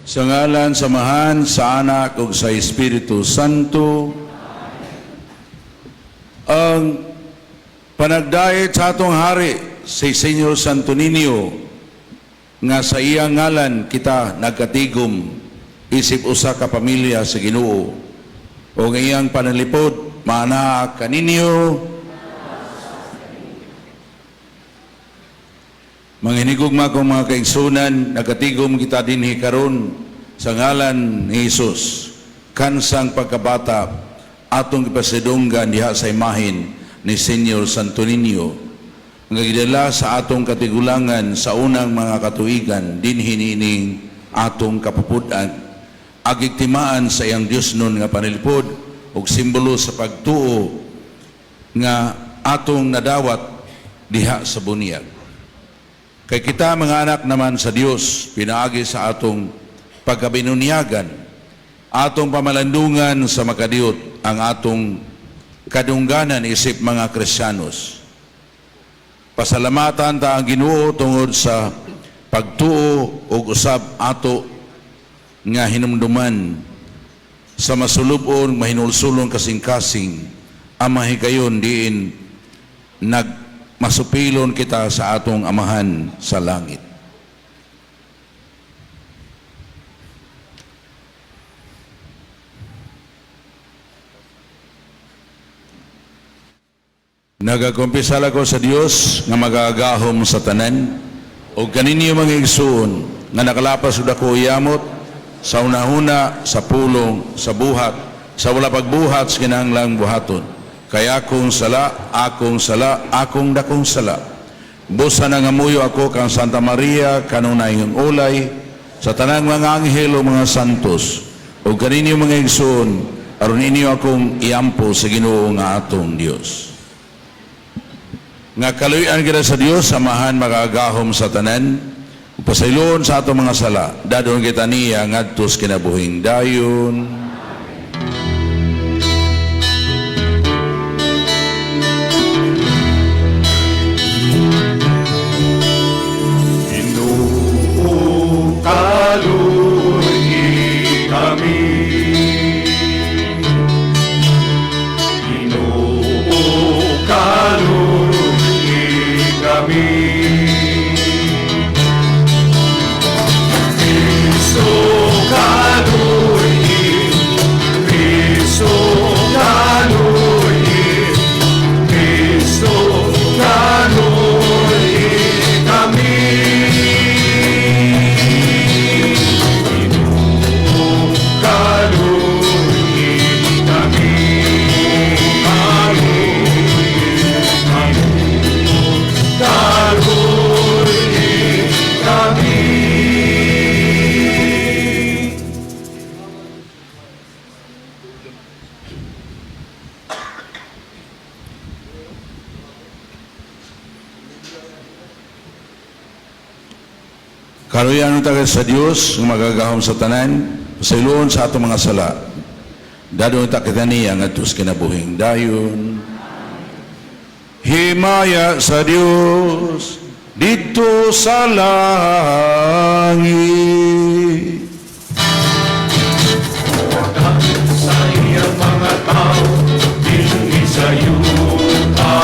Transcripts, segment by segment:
Sa ngalan sa Amahan, sa Anak ug sa Espiritu Santo. Ang panagdait sa atong hari si Senyor Santo Niño nga sa iyang ngalan kita nagkatigom isip usa ka pamilya sa Ginoo o ang iyang panalipod maanaa kaninyo. Mga hinigugma kong mga kaigsunan, nagkatigom kita dinhi karon sa ngalan ni Jesus. Kansang pagkabata, atong ipasidunggan diha sa imahin ni Senyor Santo Niño nga gidala sa atong katigulangan sa unang mga katuigan dinhi niining atong kapupud-an. Agigtimaan sa iyang Dios nun nga panilipod ug simbolo sa pagtuo nga atong nadawat diha sa bunyag. Kay kita mga anak naman sa Dios, pinaagi sa atong pagkabinunyagan, atong pamalandungan sa makadiyot, ang atong kadungganan isip mga Kristiyanos. Pasalamatan ta ang Ginoo tungod sa pagtuo ug usab ato nga hinumduman sa masulubon mahinulsulong kasing-kasing ang mahigayon diin nagmasupilon kita sa atong Amahan sa langit. Nagakumpisal ako sa Dios nga magagahom sa tanan ug kaninyo mga igsuon nga nakalapas og dako yamot sa hunahuna, sa pulong, sa buhat, sa wala pagbuhat sa kinahanglang buhaton. Kay akong sala, akong sala, akong dakong sala. Busa nangamuyo ako kang Santa Maria, kanunayng ulay, sa tanang mga anghel o mga santos, ug kaninyo mga igsuon, aron ninyo akong iampo sa Ginoo nga atong Dios. Nga kaluyan kita sa Dios, Amahan makagahom sa tanan, pasayloon sa atong mga sala, dadon kita niya ngadto sa kinabuhing dayon. Ginoo, kaluoy kami. Ginoo, kaluoy kami. Kristo, kaluoy. Kristo, kaluoy. Kristo, kaluoy kami. Ginoo, kaluoy kami. Kaluoy kami. Kaluoy kami. Kaluyan ta sa Dios nga magagahom sa tanan, pasayloon sa atong mga sala. Dadon ta kita niya ngadto sa kinabuhing dayon. Himaya sa Dios didto sa langit. Sa iyang mga tao dinhi sa yuta.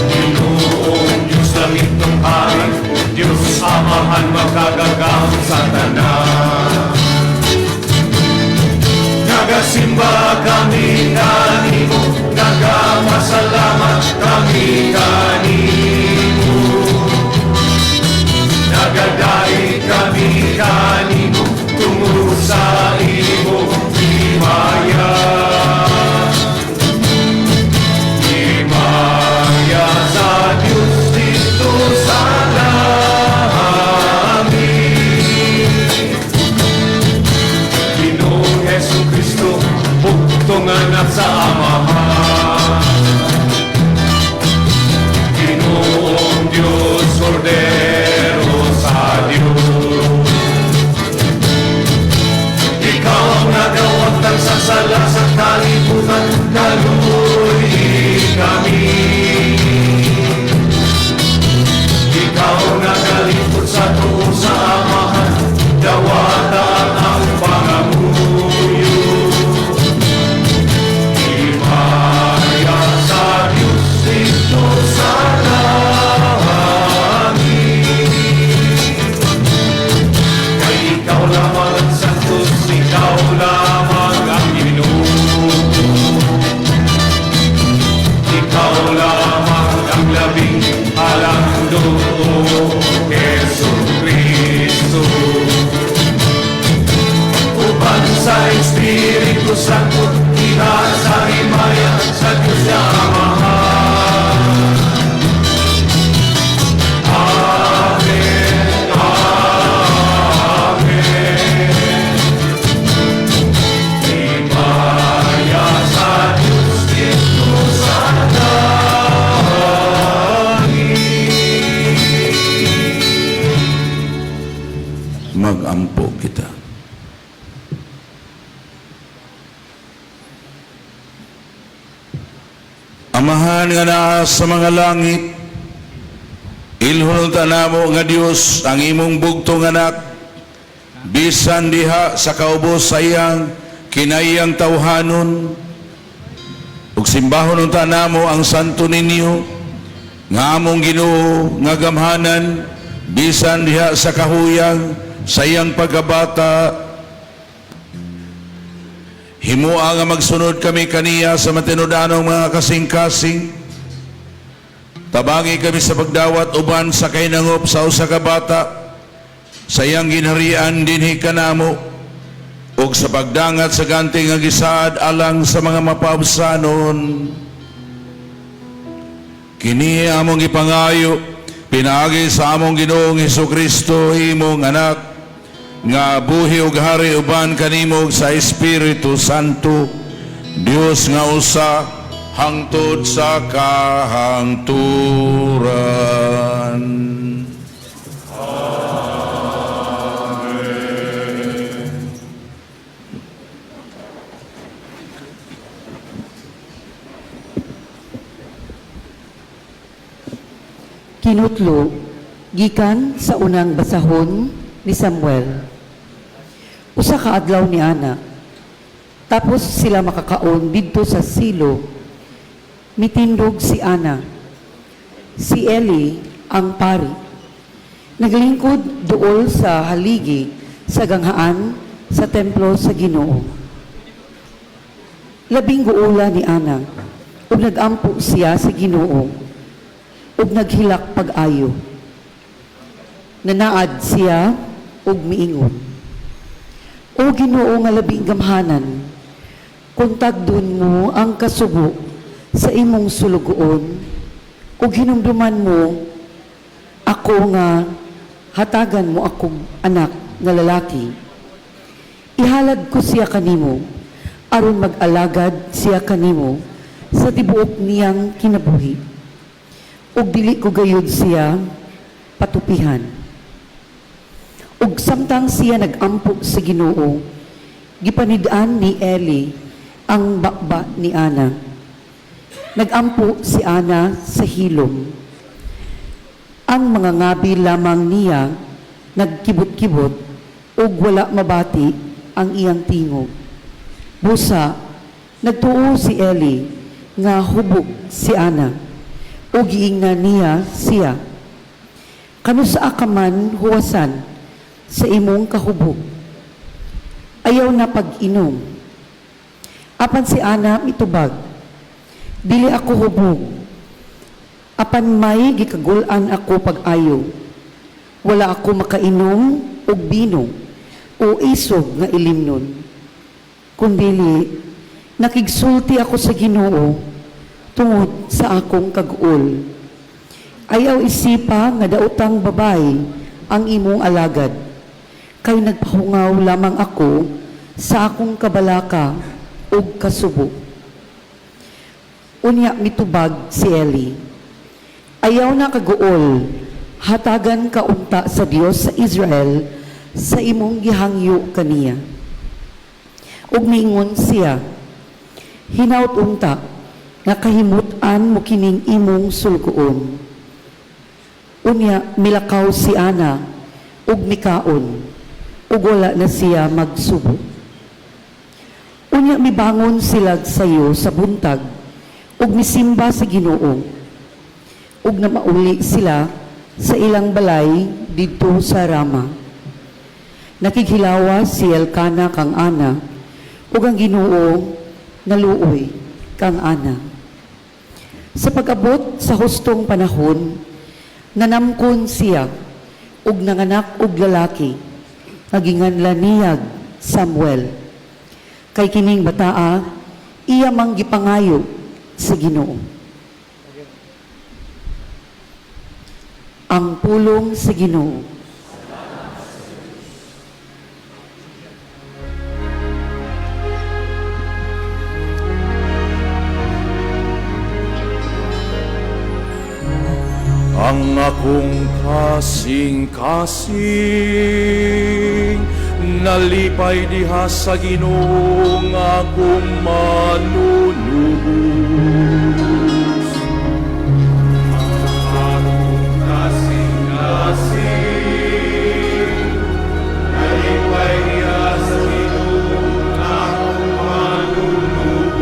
Ginoong Diyos langit ng hari, Diyos Amahan makagagahom sa tanan. Nagasimba kami kanimo, nagapasalamat kami kanimo. Nagadait kami kanimo tungod sa imong himaya. Himaya sa Diyos didto sa langit. Ginoong Hesus Kristo, bugtong anak sa Amahan. Ginoong Diyos, Kordero sa Diyos. Ikaw ang nagawagtang sa sala sa kalibutan, kaluoy kami. Ikaw ang nagalingkod sa tuo sa Amahan. Santo diha sa himaya sa Dios nga Amahan. Amen. Amen. Himaya sa Dios didto sa langit. Magampo kita. Amahan nga naa sa mga langit, ilhon ta namo nga Dios ang imong bugtong anak, bisan diha sa kaubos sa iyang kinayang tawhanon, ug simbahon unta namo ang santo ninyo nga among Ginoo nga gamhanan, bisan diha sa kahuyang sa iyang pagkabata. Himua nga magsunod kami kaniya sa matinud-anong mga kasing-kasing. Tabangi kami sa pagdawat uban sa kahinangop sa usa ka bata sa iyang ginharian dinhi kanamo ug sa pagdangat sa ganti nga gisaad alang sa mga mapaubsanon. Kini among gipangayo pinaagi sa among Ginoong Hesukristo, imong anak, nga buhi ug hari uban kanimo sa Espiritu Santo, Dios nga usa hangtod sa kahangturan. Amen. Kinutlo gikan sa unang basahon ni Samuel. Usa ka adlaw ni ana, tapos sila makakaon didto sa Silo, mitindog si Ana. Si Eli ang pari. Naglingkod duol sa haligi sa ganghaan sa templo sa Ginoo. Labing guula ni Ana, ug nagampo siya sa Ginoo, ug naghilak pag-ayo. Nanaad siya ug miingon: "O Ginoo nga labing gamhanan, kung tagdon mo ang kasubo sa imong sulugoon, ug hinumduman mo ako nga hatagan mo akong anak nga lalaki, ihalad ko siya kanimo, aron mag-alagad siya kanimo sa tibuok niyang kinabuhi. Ug dili ko gayud siya patupihan." Ug samtang siya nagampo sa Ginoo, gipanid-an ni Eli ang baba ni Ana. Nagampo si Ana sa hilom. Ang mga ngabi lamang niya nagkibot-kibot ug wala mabati ang iyang tingog. Busa, nagtuo si Eli nga hubog si Ana ug giingnan niya siya, "Kanusaa ka man huwasan sa imong kahubog? Ayaw na pag-inom." Apan si Ana mitubag, "Dili ako hubog, apan may gikagul-an ako pag-ayo. Wala ako makainom og bino o isog nga ilimnon. Kundili, nakigsulti ako sa Ginoo tungod sa akong kag-ul. Ayaw isipa nga daotang babay ang imong alagad. Kay nagpahungaw lamang ako sa akong kabalaka ug kasubo." Unya mitubag si Eli, "Ayaw na kaguol, hatagan ka unta sa Dios sa Israel sa imong gihangyo kaniya." Ug miingon siya, "Hinaut unta nga kahimut-an mo kining imong sulugoon." Unya milakaw si Ana ug mikaon, ug wala na siya magsubo. Unya mibangon sila sayo sa buntag ug misimba sa Ginoo. Ug namauli sila sa ilang balay didto sa Rama. Nakighilawa si Elkana kang Ana, ug ang Ginoo naluoy kang Ana. Sa pag-abot sa hustong panahon, nanamkon siya ug nanganak og lalaki nga ginganlan niyag Samuel. Kay kining bataa, iya mang gipangayo sa Ginoo. Ang pulong sa Ginoo. Ang akong kasing-kasing nalipay diha sa Ginoo nga akong manunubos. Akong kasing-kasing nalipay diha sa Ginoo nga akong manunubos.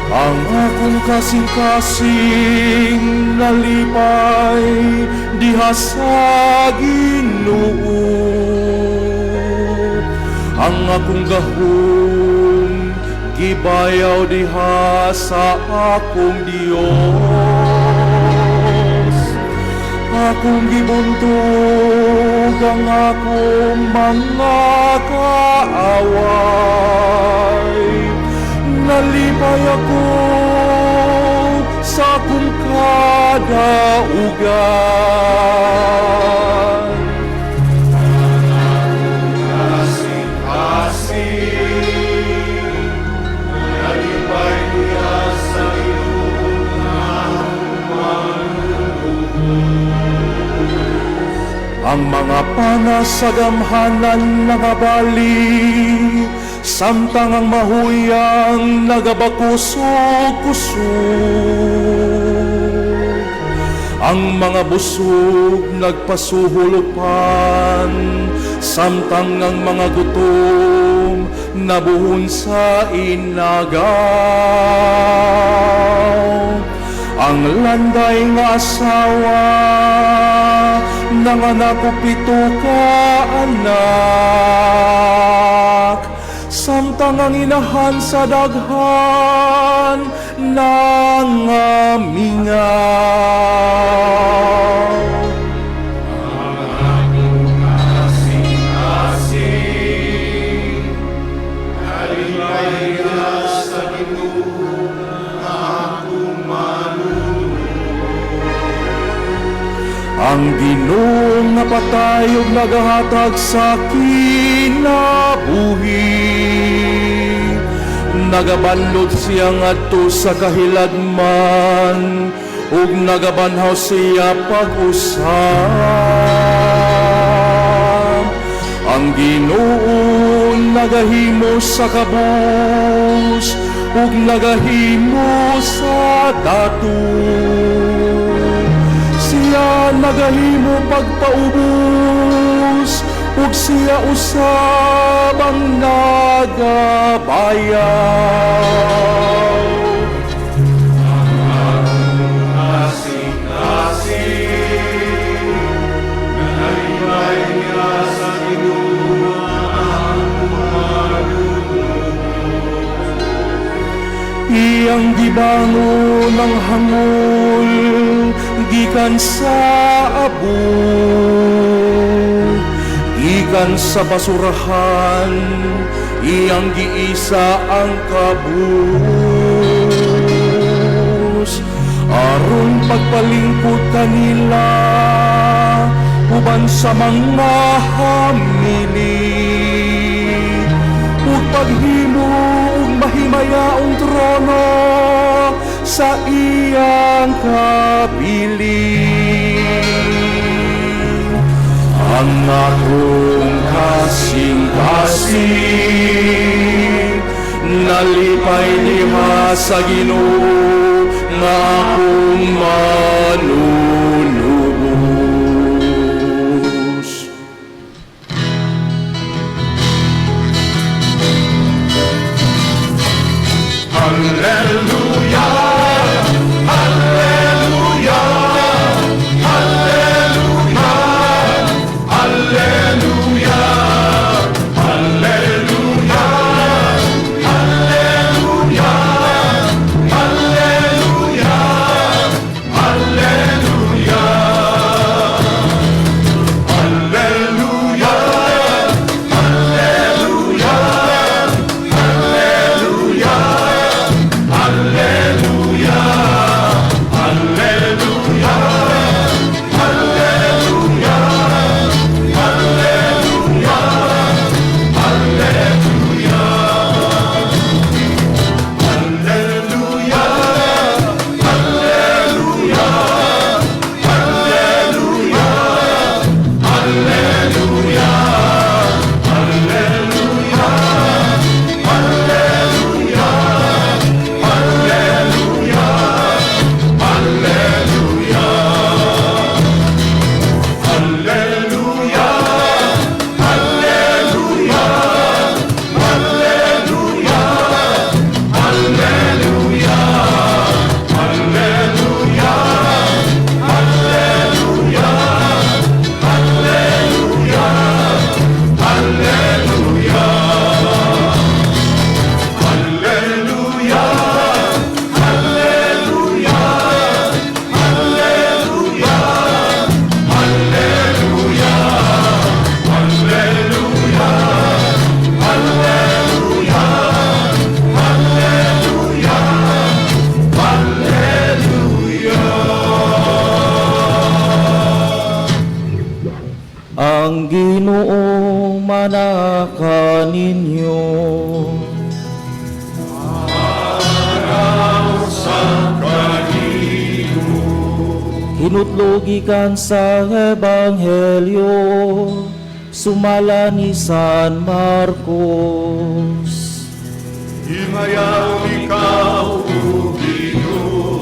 Ang akong kasing-kasing nalipay diha sa Ginoo. Ang akong gahom gibayaw diha sa akong Dios. Akong gibuntog ang akong mga kaaway. Nalipay ako sa akong kadaugan. Kasing-kasing, nalipay diha sa Ginoo nga Ang mga pana sa gamhanan nangabali, samtang ang mahuyang nagabakusog-kusog. Ang mga busog nagpasuhulupan, samtang ang mga gutom nabuhon sa inagaw. Ang landay nga asawa nanganak og 7 ka anak, samtang ang inahan sa daghan nangamingaw. Kasing-kasing, nalipay sa Ginoo nga akong manunubos. Ang Ginoo nga patay ug nagahatag sa kinabuhi, nagabanlod siya ngadto sa kahiladman ug nagabanhaw siya pag-usab. Ang Ginoo nagahimo sa kabus ug nagahimo sa dato. Siya nagahimo pagpaubos ug siya usab ang nagabayaw. Kasing-kasing, nalipay niya sa Ginoo ang manunubos. Iyang gibangon ang hangol gikan sa abo, gikan sa basurahan iyang giisa ang kabus, aron pagpalingkod kanila uban sa mga hamili, ug paghimo og mahimayaong trono sa iyang kabilin. Ang akong kasing-kasing nalipay diha sa Ginoo nga akong manunubos. Hallelujah, Hallelujah, Hallelujah, Hallelujah, Hallelujah, Hallelujah, Hallelujah, Hallelujah. Ang Ginoo manaka ninyo. Hinutlo gikan sa Ebanghelyo sumala ni San Marcos. Himayaw ikaw, O Ginoo.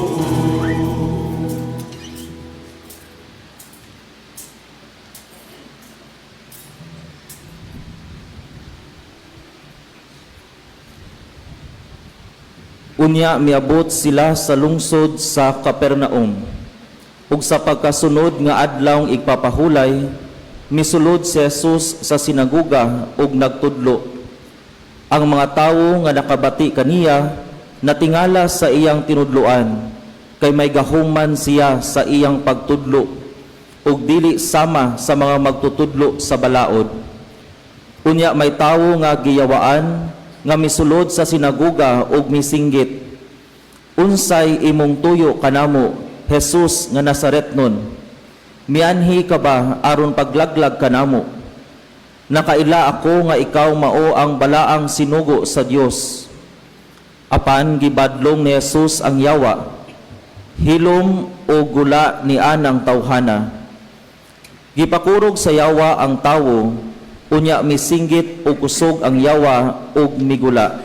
Unya miabot sila sa lungsod sa Capernaum. Ug sa pagkasunod nga adlawng igpapahulay, misulod si Jesus sa sinagoga ug nagtudlo. Ang mga tawo nga nakabati kaniya natingala sa iyang tinudloan, kay may gahuman siya sa iyang pagtudlo ug dili sama sa mga magtutudlo sa balaod. Unya may tawo nga giyawaan nga misulod sa sinagoga ug misinggit, "Unsay imong tuyo kanamo, Jesus nga Nazaretnon? Mianhi ka ba aron paglaglag kanamo? Nakaila ako nga ikaw mao ang balaang sinugo sa Dios." Apan gibadlong ni Jesus ang yawa, "Hilom o gula ni anang tawhana." Gipakurog sa yawa ang tawo, unya misinggit og kusog ang yawa ug migula.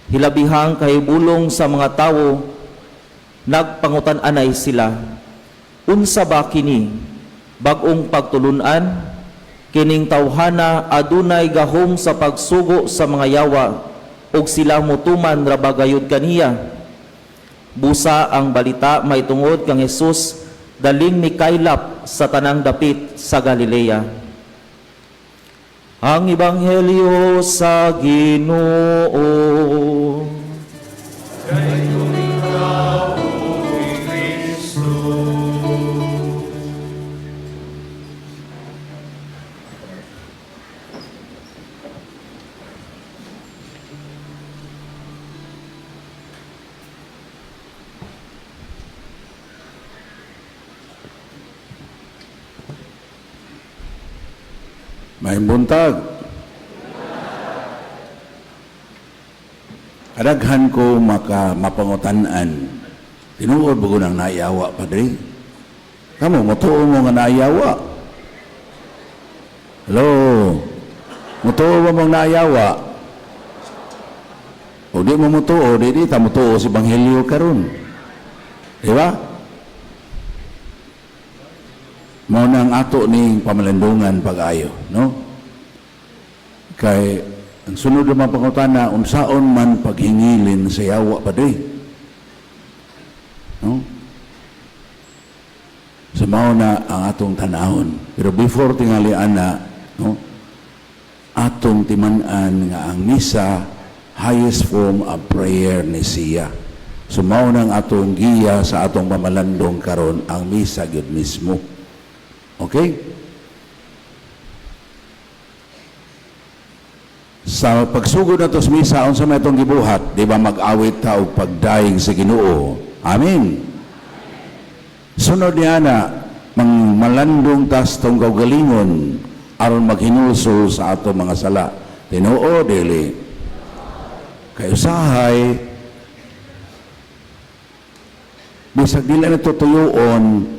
Hilabihang kahibulong sa mga tawo, nagpangutan-anay sila, "Unsa ba kini? Bag-ong pagtulun-an? Kining tawhana adunay gahom sa pagsugo sa mga yawa ug sila mutuman ra ba gayud kaniya?" Busa ang balita mahitungod kang Jesus daling mikaylap sa tanang dapit sa Galilea. Ang Ebanghelyo sa Ginoo. Maayong buntag. Kadaghan ko maka mapangutan-an. Tinuod ba ko nang naiyawa, Padre? Kamo, mutuo mo nga naiyawa? Hello? Mutuo ba mong naiyawa? O di mo mutuo, di ta mutuo sa Ebanghelyo karon. Di ba? Mao na ang ato ning pamalandungan pag-ayo, no? Kay ang sunod naman pangutana, unsaon man paghingilin sa yawa, Padre? No? Sa mao na ang atong tanahon. Pero before tingali ana, no? Atong timan-an nga ang misa highest form of prayer ni siya. So mao na ang atong giya sa atong pamalandong karon ang misa gyud mismo. Okay? Sa pagsugod nato sa misa, unsa may atong gibuhat? Di ba mag-awit ta og pagdaig sa Ginoo? Amen. Sunod niya na, mang malandong tas tong kaugalingon aron maghinulsol sa ato mga sala. Tinuod dili. Kay usahay bisag dili na tutuyoon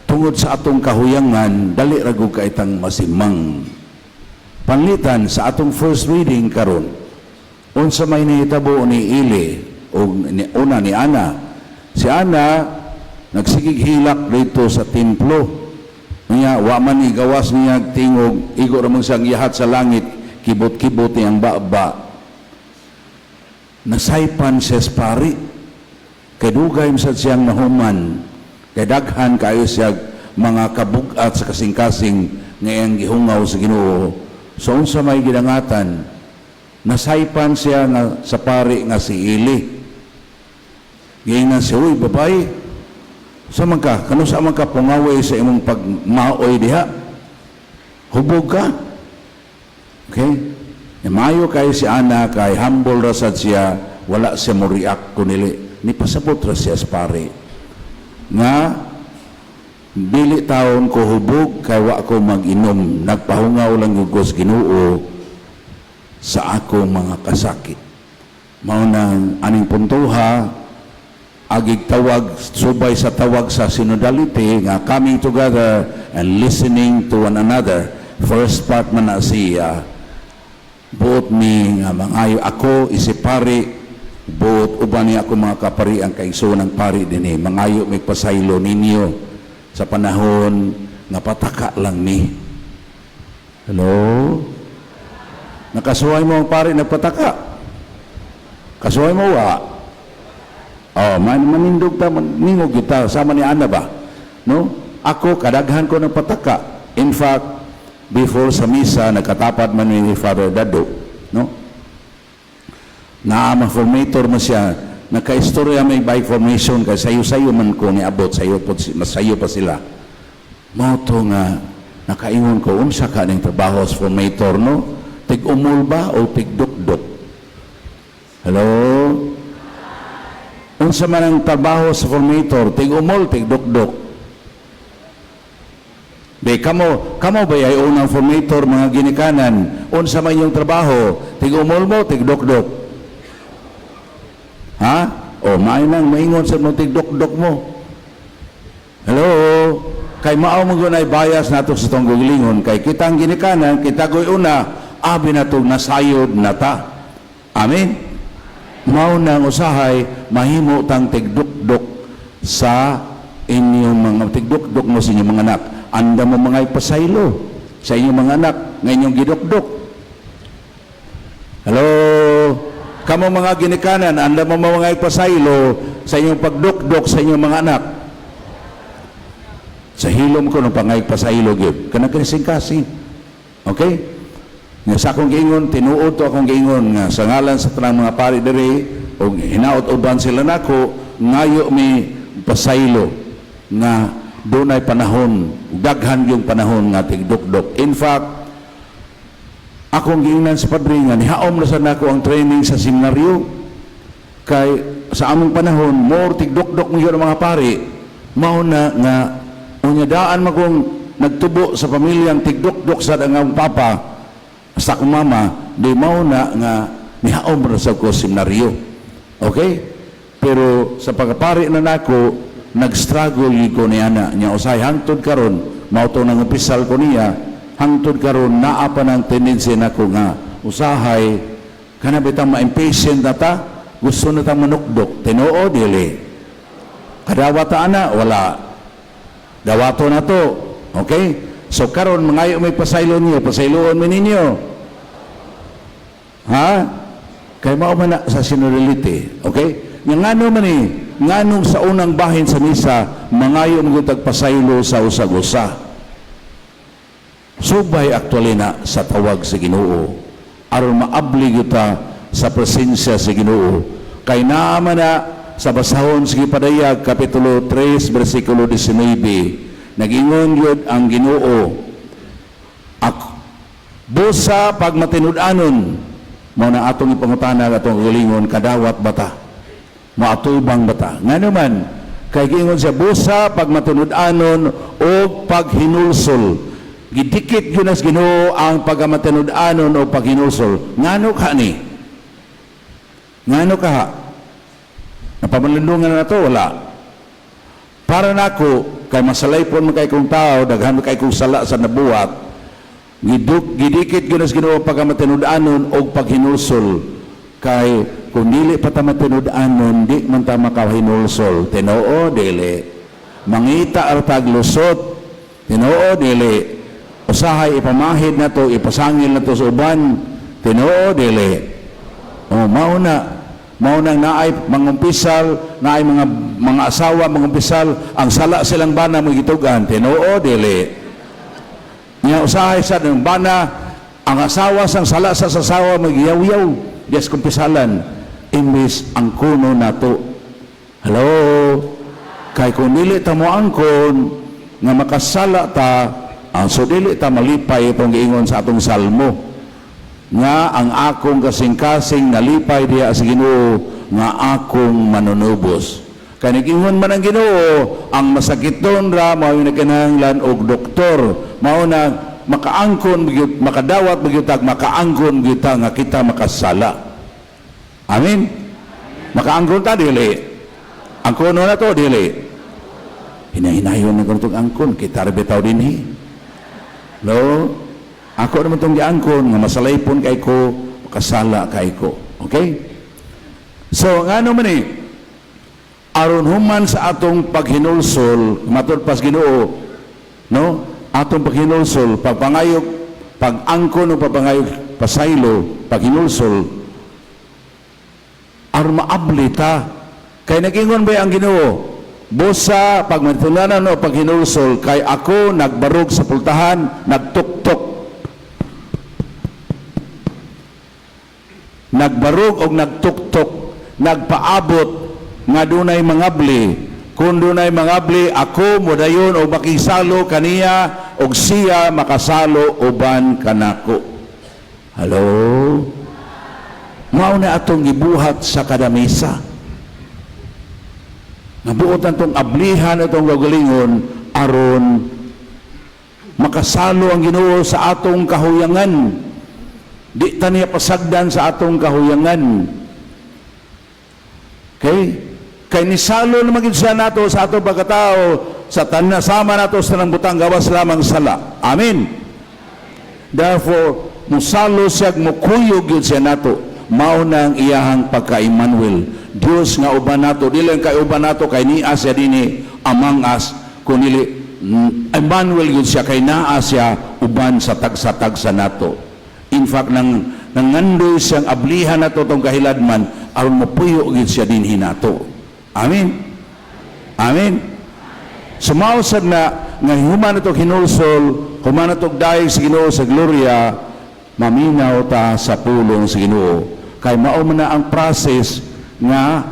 tungod sa atong kahuyangan, dali ra gud kaitang masimang. Panlitan sa atong first reading karon, unsa may nahitabo ni Eli o ni, una ni Ana. Si Ana nagsigig hilak dito sa templo. Niya wa man igawas niya tingog, igo ra man siyang yahat sa langit, kibot-kibot niyang baba. Nasaypan siya sa pari. Kay dugay man sad siyang nahuman. Kay daghan kayo siya mga kabugat sa kasing-kasing nga iyang gihungaw sa Ginoo. So unsa may gidangatan, nasaypan siya nga sa pari nga si Eli. Giingnan siya, "Uy, babae, sa man ka, kano sa man ka pungaway sa imong pagmaoy diha? Hubog ka." Okay? E maayo kay si Ana, kay humble ra sad siya, wala siya mo react kunili. Ni pasabot ra siya sa pari. Nga, Dili taon ko hubog kay wa ko mag-inom, nagpahungaw lang gyud ko sa Ginoo sa akong mga kasakit. Mao nang aning puntuha, agig tawag subay sa tawag sa synodality nga coming together and listening to one another. First part man na siya, buot mi nga mangayo ako isip pari, buot uban ni ako mga kapari, ang kaigsuonan pari dinhi, mangayo mi pasaylo ninyo sa panahon nga pataka lang mi. Hello? Nakasuway mo ang pari nagpataka? Kasuway mo wa? Oh, manindog ta, ningog kita sama ni Ana ba? No? Ako, kadaghan ko ng pataka. In fact, before sa misa, nagkatapad man ni Father Dado, no? Naa formator mo siya, nagkaistorya may by formation kay sayo-sayo man ko niabot, sayo po, mas sayo pa sila. Mao to nga nakaingon ko, unsa ka ning trabaho sa formator, no? Tig-umol ba o tigdukdok? Hello? Unsa man ang trabaho sa formator, tig-umol, tigdukdok? Di kamo, kamo ba ay unang formator, mga ginikanan? Unsa man yung trabaho, tig-umol mo, tigdukdok? Ha? O maayo nang maingon sa mo tigdukdok mo. Hello? Kay mao mo gunay bias nato sa tong gulingon kay kitang ginikanan, kita ko'y una, abi nato nasayod na ta. Amen? Mao nang usahay mahimo tang tigdukdok sa inyong mga tigdukdok mo sa inyong mga anak. Anda mo mga ipasaylo sa inyong mga anak nga inyong gidukdok. Hello? Kamo mga ginikanan, anda mo mga ipasaylo sa inyong pagdukdok sa inyong mga anak. Sa hilom ko nung pangay pasaylo gyud. Kanang kasing-kasing. Okay? Nga sa akong giingon, tinuod to akong giingon nga sa ngalan sa tanang mga pari diri og hinaot uban sila nako, ngayo mi pasaylo nga dunay panahon, daghan yung panahon nga tigdukdok. In fact, akong giingnan sa padre nga nihaom na sa nako ang training sa seminaryo kay sa among panahon more tigdukdok mo yun ang mga pari. Mao na nga unya daan magong nagtubo sa pamilyang tigdukdok sa ang papa sa akong mama, di mao na nga nihaom na sa ko seminaryo. Okay? Pero sa pagkapari na nako, nag-struggle yun ko niya na niya usahay hangtod karon, mao to nang umpisal ko niya, hangtod karon naa pa ng tendency nako nga usahay kana bitang ma-impatient na ta, gusto na tang manukdok. Tinuod, dili? Kadawat ta ana? Wala. Dawato na to. Okay? So karon mangayo may pasaylo niyo, pasayloon mi ninyo. Ha? Kay mao man na sa synodality. Okay? Nga ngano man ni, nganong sa unang bahin sa misa, mangayo mo gyud pasaylo sa usag-usa. Subay actually na sa tawag sa Ginoo aron maabli gyud ta sa presensya sa Ginoo. Kay naa man na sa basahon sa Gipadayag kapitulo 3 bersikulo 19, nagingon gyud ang Ginoo, ako busa pag matinud-anon. Mao na atong ipangutana atong kaugalingon, kadawat bata, maatubang bata? Ngano man kay giingon siya, busa pag matinud-anon o paghinulsol. Gidikit gyud nas Ginoo ang pagkamatinud-anon o paghinulsol. Ngano ka ni? Ngano ka? Napamalundungan na to? Wala. Para nako kay masalaypon man kay kong tao, daghan man kay kong sala sa nabuhat. Gidikit gyud nas Ginoo pagkamatinud-anon og paghinulsol kay kung dili pa ta matinud-anon, di man ta makahinulsol. Tinuod, dili? Mangita ar tag lusot. Tinuod, dili? Usahay ipamahid na to, ipasangil na to sa uban. Tinuod, dili? Oh, mao na mao nang naay mangumpisal, naay mga asawa mangumpisal, ang sala silang bana mo gitugan. Tinuod, dili? Nya usahay sa ng bana, ang asawa sang sala sa asawa magyaw-yaw dias kumpisalan imbes ang kuno nato. Hello? Kay kung dili ta mo angkon nga makasala ta, ang so dili ta malipay itong giingon sa atong salmo nga ang akong kasing-kasing nalipay diha sa Ginoo nga akong manunubos. Kay nag-ingon man ang Ginoo, ang masakiton ra mao nagkinahanglan og doktor. Mao na makaangkon gyud, makadawat gyud, makaangkon gyud ta nga kita makasala. Amen. Makaangkon ta, dili? Angkon na to, dili? Hinahinayon na kuno angkon kita ra bitaw dinhi. No? Ako naman itong giangkon nga masalaypon kay ko, makasala kay ko. Okay? So, ngano man eh, aron human sa atong paghinulsol, matud pas Ginoo, no? Atong paghinulsol, pagpangayog, pag-angkon o pagpangayog, pasaylo, paghinulsol, aron maabli ta. Kay nag-ingon ba ang Ginoo? Busa pagmatulanan o paghinulsol, kay ako nagbarog sa pultahan, nagtuktok. Nagbarog og nagtuktok, nagpaabot nga dunay mangabli. Kung dunay mangabli, ako modayon og makisalo kaniya og siya makasalo uban kanako. Hello? Mao na atong gibuhat sa kada misa. Nabuot atong ablihan atong gagalingon aron makasalo ang Ginoo sa atong kahuyangan. Di ta niya pasagdan sa atong kahuyangan. Okay? Kay nisalo naman gid siya nato sa atong pagkatao sa tanan, sama nato sa tanang butang gawas lamang sala. Amen. Therefore, musalo siya, mukuyog yun siya nato. Mao na ang iyahang pagka-Emmanuel. Diyos nga uban nato, dili lang kay uban nato kay niya siya dini among us, kundi Emmanuel yun siya kay naa siya uban sa tagsa-tagsa nato. In fact, nang nangandoy siyang ablihan nato tong kahiladman aron mopuyo gyud siya dinhi nato. Amen. Amen. Sumaw sad na nga human ato hinulsol, human ato dayeg sa Ginoo sa gloria, maminaw ta sa pulong sa Ginoo. Kay mao man na ang process nga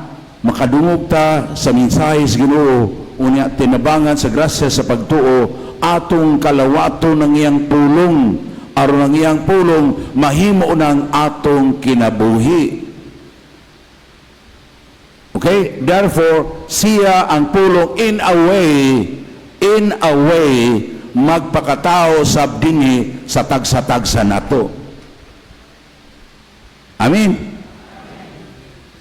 makadungog ta sa mensahe sa Ginoo, unya tinabangan sa grasya sa pagtuo, atong kalawaton ng iyang pulong, aron ang iyang pulong mahimo ng atong kinabuhi. Okay? Therefore, siya ang pulong in a way, magpakatao sa dinhi sa tagsa-tagsa nato. Amen.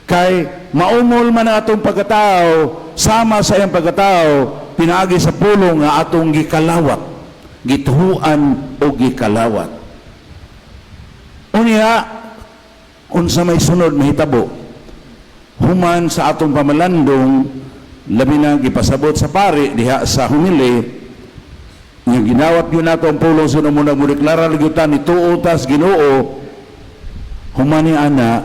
Kay maumol man ang atong pagkatao, sama sa iyang pagkatao, pinaagi sa pulong nga atong gikalawat, gituhuan o gikalawat. Unya, unsa may sunod mahitabo, human sa atong pamalandong, labi na gipasabot sa pari diha sa humili nga ginawat yun nato ang pulong sa muna mo deklara gyud ta ni tuo tas Ginoo. Human ni ana,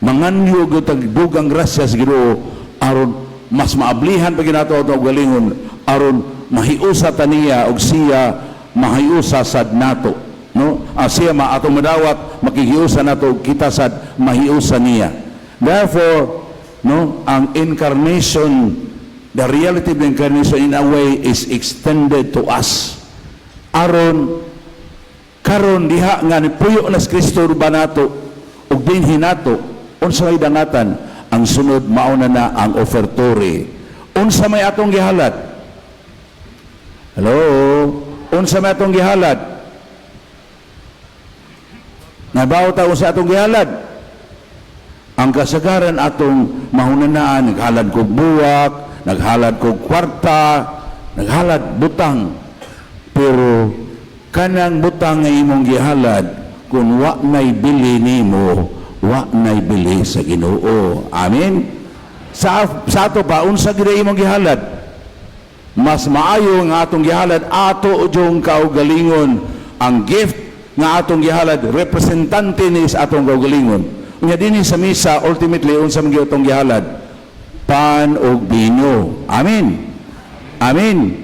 manganyo gyud tag dugang grasya sa Ginoo aron mas maablihan pa ginato ato galingon, aron mahiusa ta niya og siya mahiusa sad nato, no? Ah, siya ma atong madawat makihiusa nato og kita sad mahiusa niya. Therefore, no, ang incarnation, the reality of the incarnation in a way is extended to us aron karon diha nga nipuyo na si Kristo ba nato ug dinhi nato, unsa may dangatan? Ang sunod, mao na na ang offertory. Unsa may atong gihalad? Hello? Unsa may atong gihalad? Nabaw ta unsa atong gihalad? Ang kasagaran atong mahunanaan, naghalad kog buwak, naghalad kog kwarta, naghalad butang. Pero kanang butang nga imong gihalad, kung wa na'y bili nimo, wa na'y bili sa Ginoo. Amen. Sa ato pa, unsa gid imong gihalad? Mas maayo nga atong gihalad ato jung kaugalingon. Ang gift nga atong gihalad, representante ni sa atong kaugalingon. Unya dinhi sa misa, ultimately unsa man gyud atong gihalad? Pan ug bino. Amen. Amen.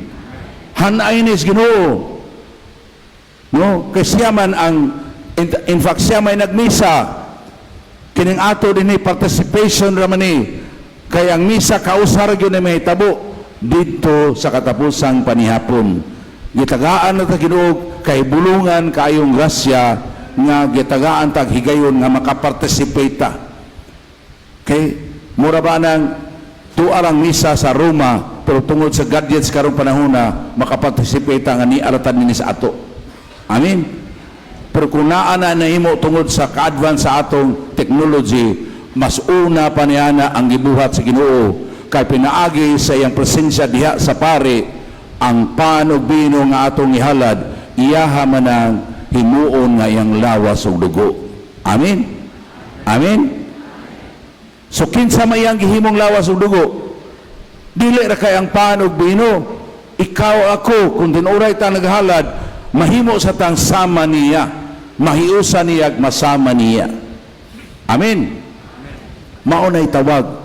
Hanay ni sa Ginoo, no? Kay siya man ang in fact siya may nagmisa. Kining ato dinhi, participation ra man ni. Kay ang misa kausa ra gyud na mahitabo didto sa katapusang panihapon. Gitagaan na ta Ginoo kay bulungan kaayong grasya nga gitagaan tag higayon nga makaparticipate ta. Kay mura ba nang tuo Ato arang misa sa Roma, pero tungod sa gadgets karong panahona, makaparticipate nga ni aratan nini sa ato. Amen. Pero kung naa na nahimo tungod sa ka-advance sa atong technology, mas una pa niya na ang gibuhat sa Ginoo kay pinaagi sa iyang presensya diha sa pare ang pan ug bino nga atong ihalad, iyaha man ang himuon nga iyang lawas ug dugo. Amen. Amen. So kinsa may iyang gihimong lawas ug dugo? Dili ra kay ang pan ug bino. Ikaw, ako, kung tinuray ta naghalad, mahimo sa tang sama niya, mahiusa niya, ug masama niya. Amen. Mao na'y tawag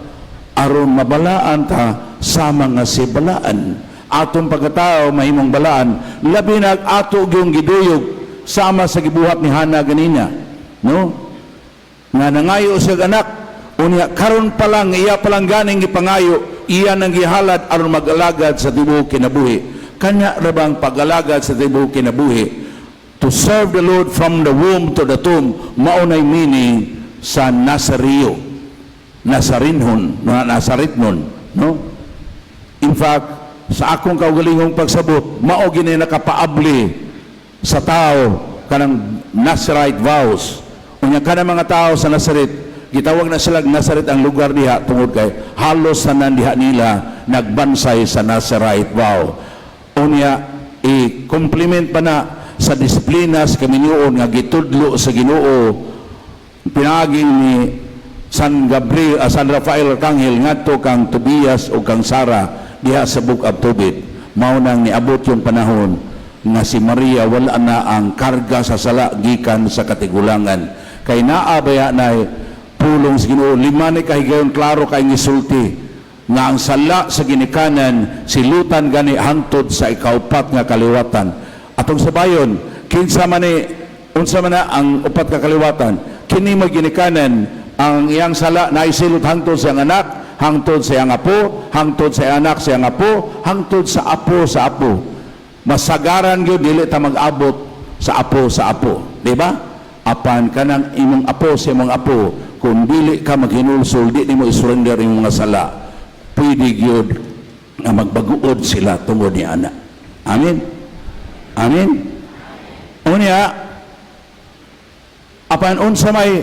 aron mabalaan ta sama nga si balaan. Atong pagkatao mahimong balaan, labi na ato gyung giduyog sama sa gibuhat ni Hana ganina, no? Nga nangayo siya anak, unya karon pa lang, iya pa lang ganing gipangayo, iya nang gihalad aron mag-alagad sa tibuok kinabuhi. Kanya ra bang pag-alagad sa tibuok kinabuhi? To serve the Lord from the womb to the tomb, mao nay meaning sa Nazario. Nazarinhon, no, Nazaretnon, no? In fact, sa akong kaugalingong pagsabot, mao gini nakapaabli sa tao kanang Nazarite vows. Unya kanang mga tao sa Nazaret, gitawag na sila Nazaret ang lugar diha tungod kay halos tanan diha nila nagbansay sa Nazarite vow. Unya i-complement pa na sa disiplina sa kaminyoon nga gitudlo sa Ginoo pinaagi ni San Gabriel, San Rafael Arcangel ngadto kang Tobias o kang Sara diha sa Book of Tobit. Mao nang niabot yung panahon nga si Maria wala na ang karga sa sala gikan sa katigulangan. Kay naa baya na pulong sa Ginoo, lima ni kahigayon, klaro kay gisulti nga ang sala sa ginikanan silutan gani hangtod sa ikaupat nga kaliwatan. Atong sabayon, kinsa man ni, unsa man na ang upat ka kaliwatan? Kini maginikanan, ang iyang sala na isilot hangtod sa iyang anak, hangtod sa iyang apo, hangtod sa iyang anak sa iyang apo, hangtod sa apo sa apo. Masagaran gyud dili ta mag-abot sa apo sa apo, di ba? Apan kanang imong apo sa imong apo, kung dili ka maghinulsol, di nimo isurrender imong mga sala, pwede gyud nga magbaguod sila tungod ni ana. Amen. Amen. Unya, apan unsa may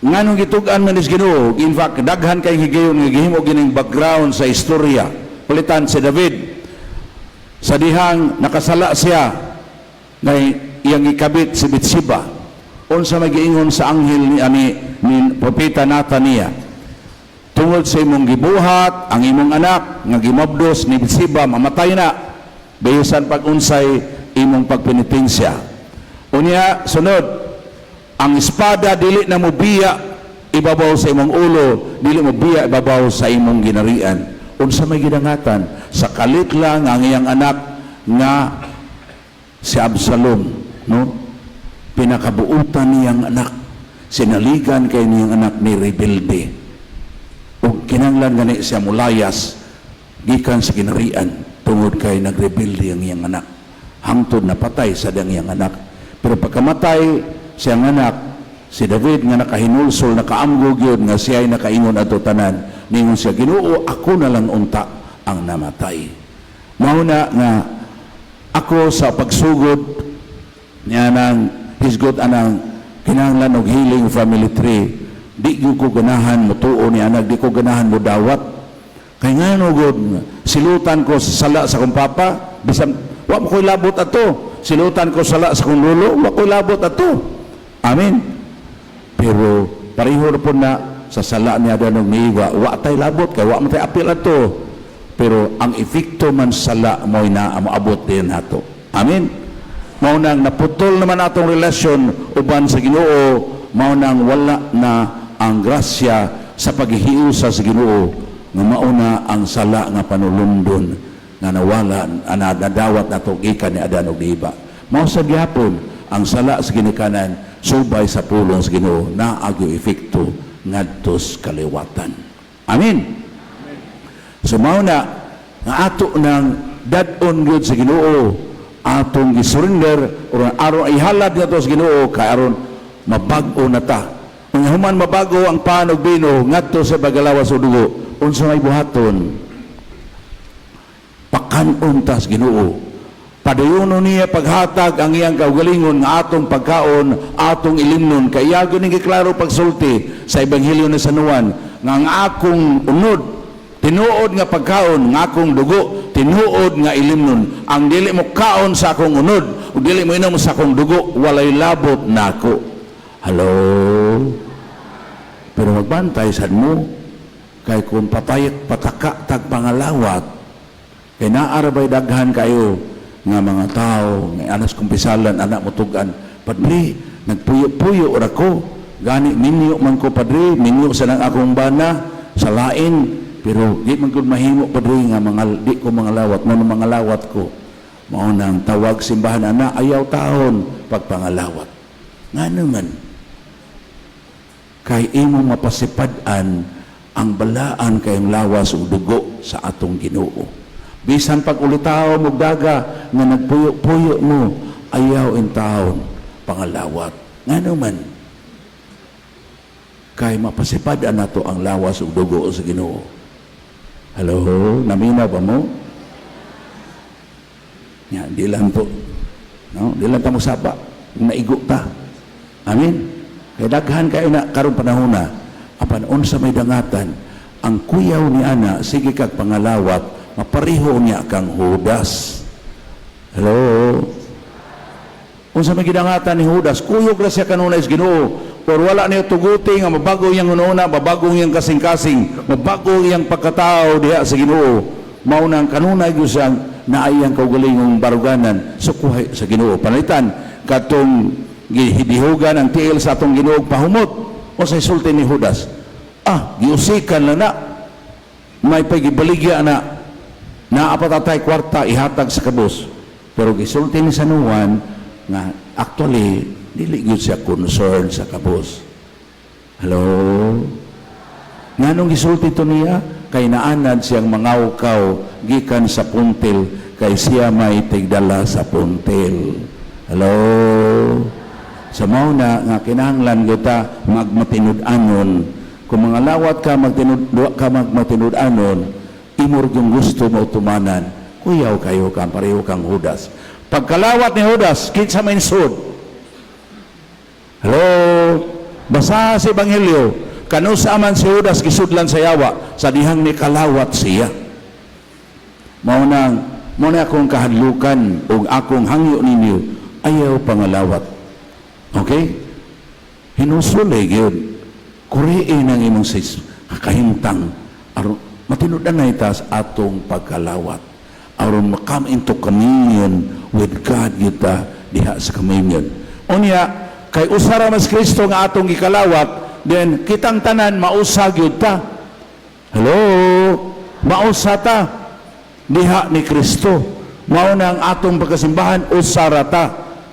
nganong gitug-an man is Ginoo? In fact, daghan kay higayon nga gihimo gining background sa istorya. Kulitan si David sa dihang nakasala siya ngay iyang ikabit si Bathsheba, unsa may giingon sa anghel ni ani ni propeta Nathan niya? "Tungod sa imong gibuhat, ang imong anak nga gimabdos ni Bathsheba mamatay na bisan pag unsay imong pagpenitensya." Unya sunod, ang espada dili na mobiya ibabaw sa imong ulo, dili mo biya ibabaw sa imong ginarian. Unsa may gidangatan? Sa kalit lang ang iyang anak nga si Absalom, no? Pinakabuutan niyang anak, sinaligan kay niyang anak ni rebelde ug kinahanglan gani siya mulayas gikan sa ginarian tungod kay nagrebelde ang iyang anak, hangtod napatay sa iyang anak. Pero pagkamatay siyang anak, si David nga nakahinulsol, nakaamgo gyud nga siya ay nakaingon ato tanan, ningon siya, "Ginoo, ako na lang unta ang namatay." Mao na nga ako sa pagsugod niya nang hisgot anang kinahanglan og healing family tree, di gyud ko ganahan motuo ni anak, di ko ganahan mo dawat kay ngano gud silutan ko sa sala sa akong papa bisan wa mo ko'y labot ato, silutan ko sala sa akong lolo, wa ko'y labot ato. Amen. Pero pareho ra po na sa sala niya danong miiwa, wa tay labot kay wa man tay apil ato, pero ang epekto man sala mo'y na moabot din nato. Amen. Mao nang naputol naman atong relasyon uban sa Ginoo, mao nang wala na ang grasya sa paghihiusa sa Ginoo nga mauna ang sala nga panulundon nga nawala ana nadawat nato gikan ni Adan ug Eva. Mao sa gihapon ang sala sa ginikanan, subay sa pulong sa Ginoo, naa gyoy epekto ngadto sa kaliwatan. Amen. So mao na nga ato nang dad-on gyud sa Ginoo atong gisurrender or aron ihalad nato sa Ginoo kay aron mabag-o na ta. Unya human mabago ang pan ug bino ngadto sa pagkalawas o dugo. Unsa may buhaton? Pakan-on tas Ginoo. Padayono niya paghatag ang iyang kaugalingon nga atong pagkaon, atong ilimnon. Kay iya gyud ning giklaro pagsulti sa Ebanghelyo ni San Juan nga ang akong unod, tinuod nga pagkaon, nga akong dugo, tinuod nga ilimnon. Ang dili mo kaon sa akong unod ug dili mo inom sa akong dugo, walay labot nako. Hello? Pero magbantay sad mo kay kung patay pataka tag pangalawat, kay naa ra bay daghan kayo nga mga tao nga anas kumpisalan anak mo tugan, "Padre, nagpuyo-puyo ra ko, gani minyo man ko, padre, minyo sa nang akong bana sa lain, pero di man gud mahimo, padre, nga mga di ko mga lawat mo mga lawat ko." Mao nang tawag simbahan ana, ayaw taon pagpangalawat. Ngano man? Kay imong mapasipad-an ang balaan kayong lawas ug dugo sa atong Ginoo. Bisan pag ulitaw mo daga nga nagpuyo-puyo mo, ayaw in taon pangalawat. Ngano man? Kay mapasipad-an nato ang lawas ug dugo sa Ginoo. Hello, naminaw ba mo? Ya, di lang to. No, di lang ta mo saba. Naigo ta. Amen. Kay daghan kayo na karon panahon na apan unsa may dangatan ang kuyaw ni ana, sige kag pangalawat, mapareho niya kang Judas. Hello? Unsa may gidangatan ni Judas? Kuyog ra siya kanunay sa Ginoo. Pero wala niya tuguti nga mabago iyang hunahuna, mabago iyang kasing-kasing, mabago iyang pagkatao diha sa Ginoo. Mao nang kanunay gyud siyang naayang kaugalingong baruganan sukuhay sa Ginoo. Panalitan katong gidihugan ang tiil sa atong Ginoo pahumot. Unsay sulti ni Judas? "Ah, giusikan lang na. May pagibaligya na. Naa pa tatay kwarta, ihatag sa kabus." Pero gisulti ni San Juan nga actually dili gyud siya concern sa kabus. Hello? Nganong gisulti to niya? Kay naanad siyang mangawkaw gikan sa puntil kay siya may tigdala sa puntil. Hello? Sa mao na nga kinahanglan kita magmatinud-anon. Kung mga lawat ka magtinud ka magmatinud-anon, imor yung gusto mo tumanan, kuyaw kayo kang pareho kang Judas. Pagkalawat ni Judas, kinsa may sud? Hello? Basa sa Ebanghelyo, kanusa man si Judas gisudlan sa yawa sa dihang ni kalawat siya. Mao na akong kahadlukan ug akong hangyo ninyo, ayaw pangalawat. Okay? Hinusuli gyud. Kuriin ang imong sis kahimtang aron matinud-anay ta sa atong pagkalawat. Aron makam into communion with God kita diha sa communion. Unya, kay usa ra mas Kristo nga atong gikalawat, then kitang tanan mausa gyud ta. Hello? Mausa ta diha ni Kristo. Mao na ang atong pagkasimbahan, usa ra ta.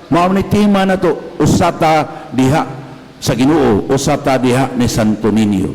Mao ni tema nato, usa ta diha sa Ginoo, usa ta diha ni Santo Niño.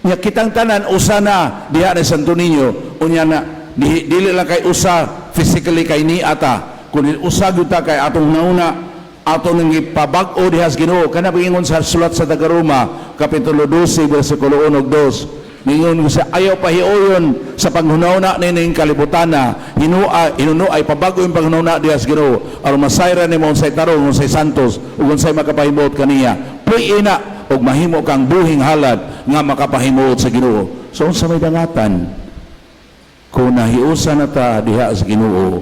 Nya kitang tanan usa na diha ni Santo Niño, unya na dili lang kay usa physically kay ni ata, kundi usa gyud ta kay atong nauna ato nang ipabag-o diha sa Ginoo. Kana ingon sa sulat sa taga-Roma kapitulo 12 bersikulo 1 ug 2. Ningon sa ayaw pahiuyon sa panghunahuna nining kalibutana, hinua hinuno ay pabago yung panghunahuna diha sa Ginoo aron masayran nimo unsay tarong, unsay santos ug unsay makapahimuot kaniya. Puy na ug mahimo kang buhing halad nga makapahimuot sa Ginoo. So unsa may dangatan kung nahiusa na ta diha sa Ginoo,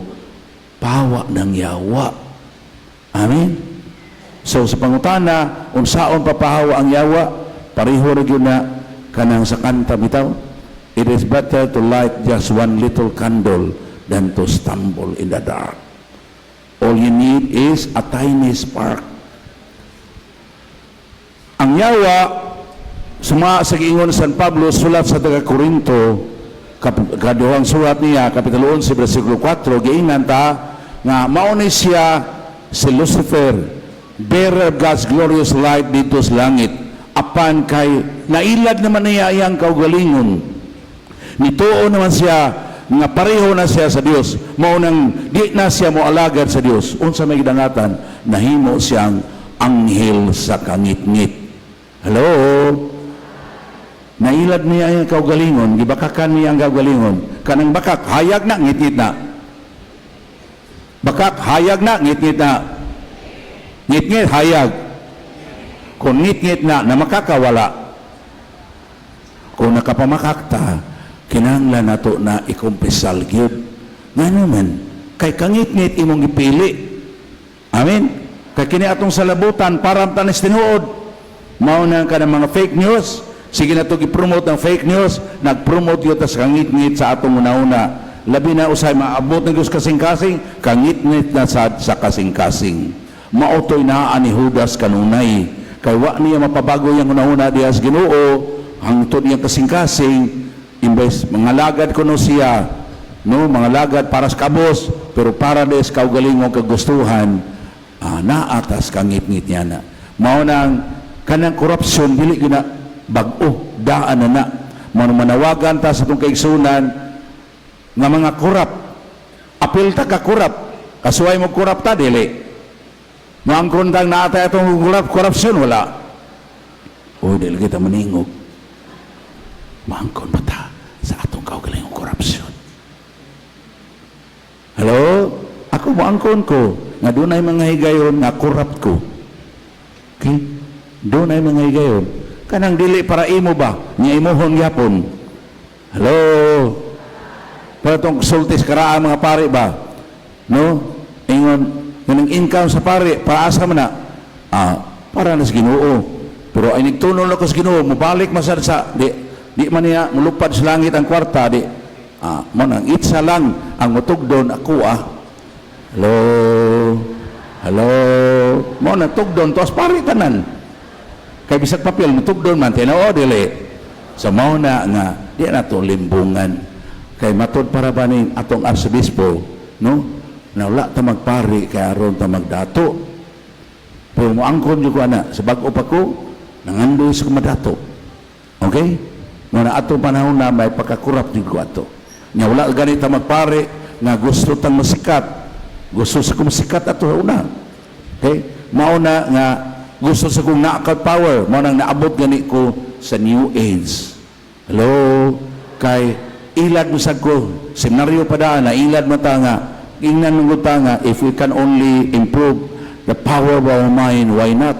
pawa ng yawa. Amen. So sa pangutana unsaon papahawa ang yawa, pareho ra gyud na kanang sa kanta bitaw, "It is better to light just one little candle than to stumble in the dark." All you need is a tiny spark. Ang yawa, suma sa giingon San Pablo sulat sa taga Korinto, kaduhang sulat niya, kapitulo 11 bersikulo 4, giingnan ta nga mao ni siya si Lucifer, bearer of God's glorious light dito sa langit, apan kay nailad naman niya iyang kaugalingon, nituo naman siya nga pareho na siya sa Dios, mao nang di na siya mo alagad sa Dios. Unsa may gidangatan? Nahimo siyang anghel sa kangitngit. Hello? Nailad niya ang kaugalingon, gibakakan niya ang kaugalingon. Kanang bakak, hayag na, ngitngit na. Bakak, hayag na, ngitngit na. Ngitngit, hayag. Kung ngitngit na, na makakawala. Kung nakapamakak ta, kinahanglan nato na ikumpisal gyud. Ngano man, kay kangitngit imong gipili. Amen? Kay kini atong salabutan, para tanis tinuod. Mao na ka ng mga fake news. Sige na to gi-promote ang fake news, nag-promote yun tas kangitngit sa atong una-una. Labi na usay maabot ng Diyos kasing-kasing, kangitngit na sa kasing-kasing. Mao to'y naa ni Judas kanunay. Kay wa niya mapabago yung una-una diha sa Ginoo, hangtod niyang kasing-kasing, imbes mga lagad kuno siya, no, mga lagad para sa kabos, pero para des kaugalingong kagustuhan, naatas kangitngit niya na. Mao nang kanang korupsyon dili gyud na bag-o, daan na na. Mao manawagan ta sa atong kaigsunan nga mga korap. Apil ta ka korap. Kasuway mo korap ta dili. Moangkon tang naatay atong korap, korupsyon wala. Uy, dili kita maningog. Moangkon ba ta sa atong kaugalingong korupsyon? Hello? Ako moangkon ko nga dunay mga higayon nga korap ko. Okay? Dunay mga higayon. Kanang dili para imo ba? Nya imuhon gyapon. Hello? Para tong sultis karaan mga pare ba? No? Ingon, kanang income sa pare, paasa man na? Ah, para na sa Ginoo. Pero ay nagtunol ako sa Ginoo, mubalik masad sa di di man niya mulupad sa langit ang kwarta di. Ah, mo nang itsa lang ang mutugdon ako ah. Hello? Hello? Mo na tugdon tos pare tanan. Kay bisag papel mutugdon man tinuod dili. So mao na nga di na to limbungan. Kay matod para ba ning atong arsobispo, no? Na wala ta magpari kay aron ta magdato. Pero moangkon jud ko ana sa bag-o pa ko nangandoy sa madato. Okay? Mo na atong panahon na may pagkakurap jud ko ato. Nya wala gani ta magpari nga gusto tang masikat. Gusto sa kong masikat ato una. Okay? Mao na nga gusto sa kong knockout power, mao nang naabot gani ko sa New Age. Hello? Kay ilad mo sad ko, seminaryo pa daan na ilad mo ta nga, ingnan mo ta nga, if we can only improve the power of our mind, why not?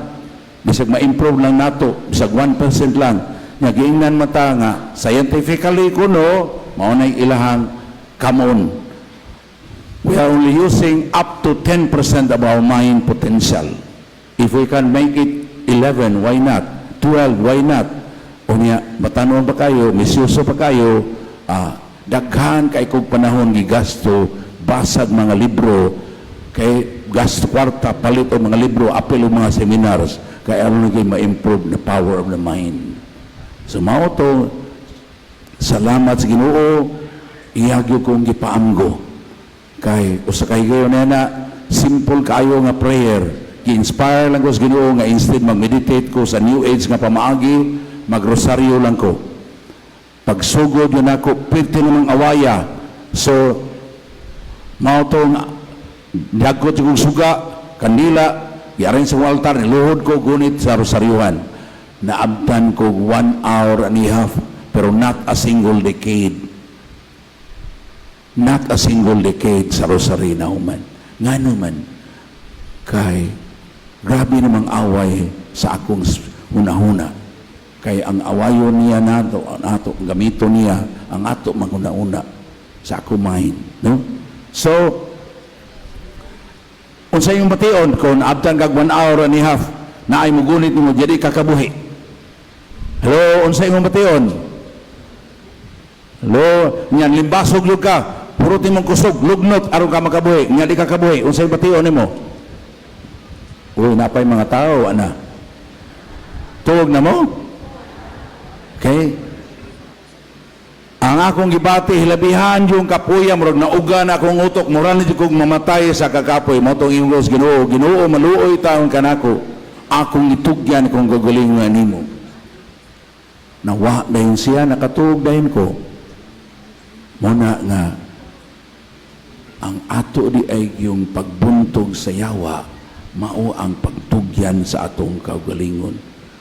Bisag ma-improve lang nato, bisag 1% lang. Nga giingnan mo ta nga, scientifically kuno, mao na ilahang come on. We are only using up to 10% of our mind potential. If we can make it 11, why not? 12, why not? Unya, batanon pa kayo, misyuso pa kayo, daghan kay kog panahon gigasto, basag mga libro, kay gasto kwarta, palit og mga libro, apil og mga seminars, kay aron kay ma-improve the power of the mind. So mao to, salamat sa Ginoo, iyagyo kong gipaamgo. Kay usa kay higayon na simple kaayo nga prayer. Gi-inspire lang ko sa Ginoo nga instead mag-meditate ko sa New Age nga pamaagi, magrosaryo lang ko. Pagsugod yun ako, pirti namang awaya. So, mao tong dagkot yung suga, kandila, giarin sa altar, niluhod ko, gunit sa rosaryuhan. Naabtan ko 1 hour and a half, pero not a single decade. Not a single decade sa rosary na human. Ngano man, kay grabe namang away sa akong hunahuna. Kay ang awayon niya nato, ang ato, ang gamito niya, ang ato manghuna-una sa akong mind. No? So, unsa yung bation kung abtan kag 1 hour and a half na ay mugunit nimo dili ka kabuhi? Hello, unsa imong bation? Hello, nyan limbasog jud ka, purot nimong kusog, lugnot aron ka makabuhi, nya di ka kabuhi, unsa imong bation nimo? Uy, napay mga tao ana. Tuog na mo? Okay? Ang akong gibati hilabihan yung kapuya murag nauga na akong utok, mura na jud kong mamatay sa kakapoy. Mao tong ingon sa Ginoo, "Ginoo, maluoy taon kanako, akong itugyan kung gagalingon nimo." Nawa dayon siya, nakatuog dayon ko. Muna nga ang ato di ay yung pagbuntog sa yawa mao ang pagtugyan sa atong kaugalingon.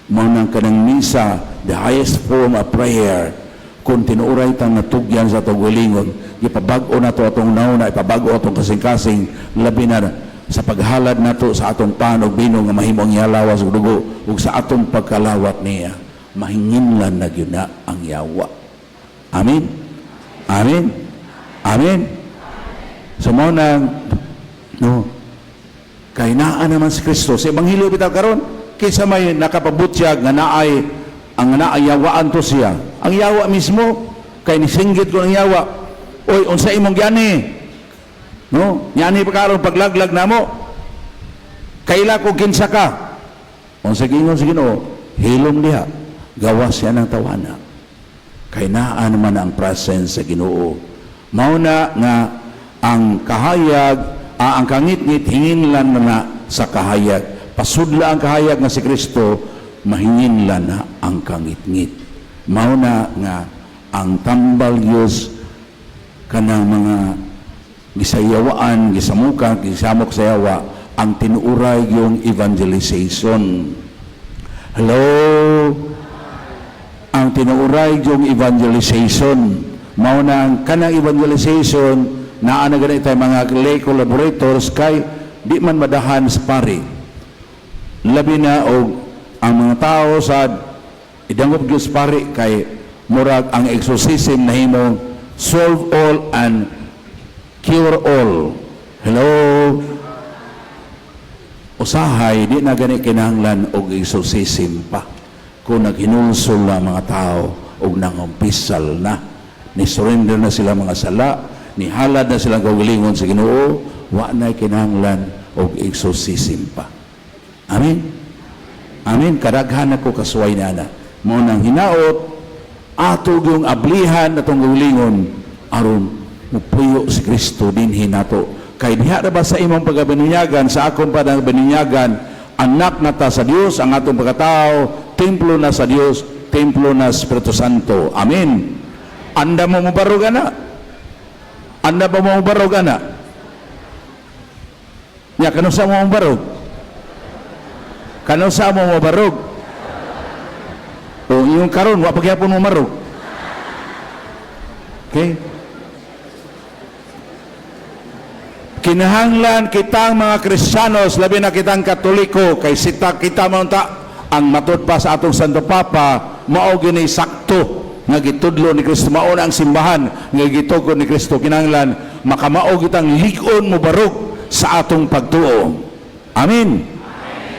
Mao nang kanang misa, the highest form of prayer, kung tinuoray tang natugyan sa atong kaugalingon, ipabag-o nato atong nauna, ipabag-o atong kasing-kasing, labi na sa paghalad nato sa atong pan ug bino nga mahimo ang iyang lawas ug dugo ug sa atong pagkalawat niya, mahinginlan na gyud na ang yawa. Amen. Amen. Amen. So mao nang, no, kay naa naman si Kristo sa ebanghelyo bitaw karon, kinsa may nakapabutyag nga naay ang naay yawaan to siya? Ang yawa mismo, kay nisinggit ko ng yawa, "Oy, unsa imong giani?" No, yani pa karon paglaglag namo. Kaila ko kinsa ka. Unsa giingon sa Ginoo? "Hilom diha." Gawas siya ng tawana. Kay naa naman ang presence sa Ginoo. Mao na nga ang kahayag, ang kangitngit hinginlan na na sa kahayag. Pasudla ang kahayag nga si Kristo, mahinginlan na ang kangitngit. Mao na nga ang tambal Dios kanang mga gisayawaan, gisamukan, gisamok sa yawa, ang tinuuray yung evangelization. Hello? Ang tinuuray yung evangelization. Mao na ang kanang evangelization, naa na ganit tayo mga lay collaborators kay di man madahan sa pari. Labi na og ang mga tao sa idangop gyud sa pari kay murag ang exorcism nahimong solve all and cure all. Hello? Usahay, di na gani kinahanglan og exorcism pa. Kung naghinulsol na ang mga tao og nangumpisal na, ni surrender na sila mga sala, nihalad na silang kaugalingon sa Ginoo, wa na kinahanglan og exorcism pa. Amen? Amen? Kadaghan ako kasuway na ana. Mao nang hinaot, ato yung ablihan atong kaugalingon aron mupuyo si Kristo dinhi nato. Kay diha na ba sa imong pagkabininyagan, sa akong pagkabininyagan, anak na ta sa Dios, ang atong pagkatao, templo na sa Dios, templo na Espiritu Santo. Amen. Anda mo mobarog ana? Anda ba mo mobarog ana? Ya, kanusa mo mobarog? Kanusa mo mobarog? O yung karon wa pagyapon mo marog. Okay? Kinahanglan kitang mga Kristiyanos, labi na kitang Katoliko, kay sita kita man ta ang matud pa sa atong Santo Papa, mao gini sakto nga gitudlo ni Kristo, mao na ang simbahan nga gitugod ni Kristo. Kinahanglan makamao kitang lig-on mo barog sa atong pagtuo. Amen.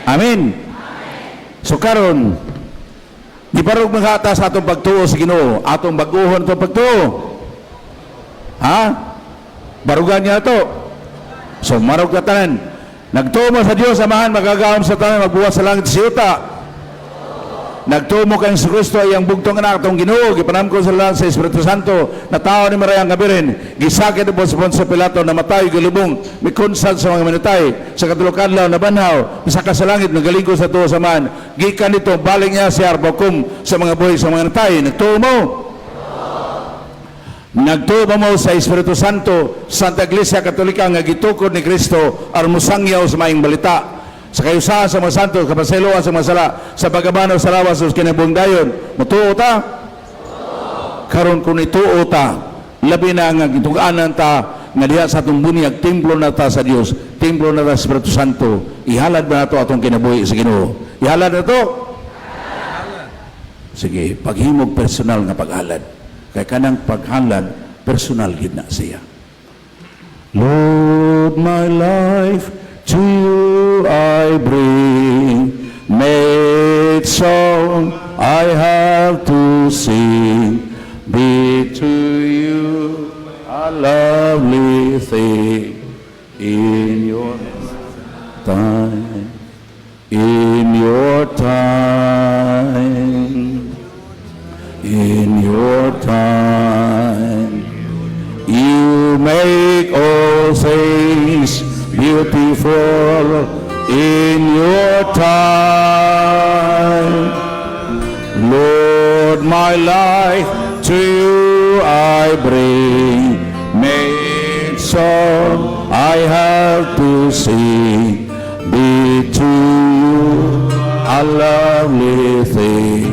Amen. So karon, gibarog mga sa atong pagtuo sa Ginoo, atong bag-uhon atong pagtuo. Ha? Barugan niya to. So marog ka tanan. Nagtuo mo sa Dios Amahan makagagahom sa tanan, magbuhat sa langit sa yuta? Nagtuo mo kang Hesus Kristo ay ang bugtong anak atong Ginoo, gipanamkon sa langit sa Espiritu Santo, natawo ni Maria ang Birhen, gisakit po sa Poncio Pilato, namatay, gilubong, mikonsad sa mga minatay, sa katulo ka adlaw nabanhaw, misaka sa langit, nagalingkod sa tuo sa Amahan, gikan didto, balik niya siya hukom sa mga buhi sa mga natay. Nagtuo mo? Nagtuo ba mo sa Espiritu Santo, Santa Iglesia Katolika nga gitukod ni Kristo aron mosangyaw sa maayong balita, sa kayusahan sa mga santo, kapasayloan sa mga sala, sa pagkabanhaw sa lawas sa kinabuhing dayon? Mutuo ta? Karon kung ituo ta, labi na nga gitug-anan ta nga diha sa atong bunyag, templo na ta sa Dios, templo na ta sa Espiritu Santo, ihalad ba nato atong kinabuhi sa Ginoo? Ihalad na to? Sige, paghimog personal nga paghalad. Kay kanang paghalad, personal gid na siya. Lord, my life to you I bring. Made song I have to sing. Be to you a lovely thing in your time, in your time, in your time. You make all things beautiful in your time. Lord, my life to you I bring. Made song I have to sing. Be to you a A lovely thing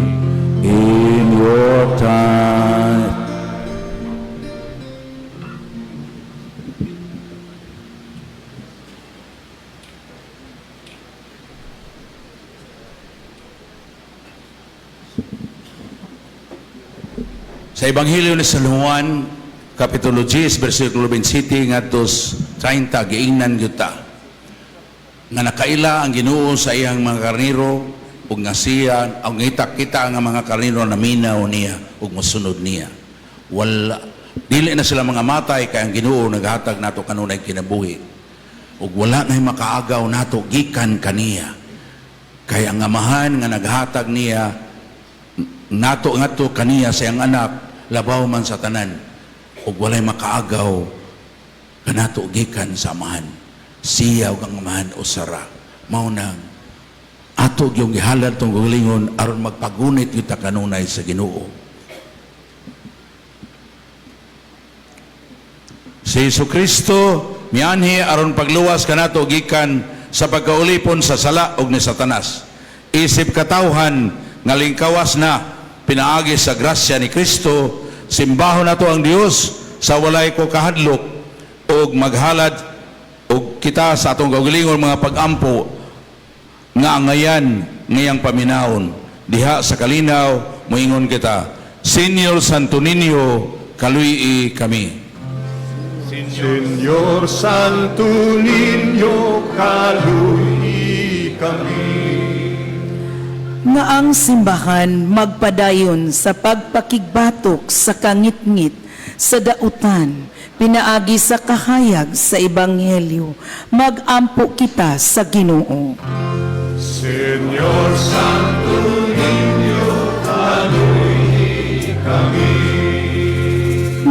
in your time. Sa Ebanghelyo ni San Juan, Kapitulo 10, versikulo 27, ngadto 30, giingnan gyud ta nga nakaila ang Ginoo sa iyang mga karniro ug nga siya ang ngita kita nga mga karniro naminaw niya ug mosunod niya. Wala, dili na sila mga matay kay ang Ginoo naghatag nato kanunay kinabuhi ug wala nay makaagaw nato gikan kaniya, kay ang Amahan nga naghatag niya nato ngadto kaniya sa iyang anak labaw man sa tanan, ug walay makaagaw kanato gikan sa Amahan. Siya ug ang Amahan usara. Mao nang ato gyung gihalad tong kaugalingon aron magpagunit gyud ta kanunay sa Ginoo. Si Jesucristo mianhi aron pagluwas kanato gikan sa pagkaulipon sa sala ug ni Satanas. Isip katawhan nga lingkawas na pinaagi sa grasya ni Kristo, simbahon nato ang Dios sa walay ko kahadlok ug maghalad og kita sa atong kaugalingon mga pag-ampo nga angayan ngayang paminawon. Diha sa kalinaw moingon kita, Señor Santo Niño, kaluy-i kami. Señor Santo Niño, kaluy-i kami. Nga ang simbahan magpadayon sa pagpakigbatok sa kangitngit sa dautan, pinaagi sa kahayag sa Ebanghelyo, magampo kita sa Ginoo. Señor Santo Niño, kaluy-i kami.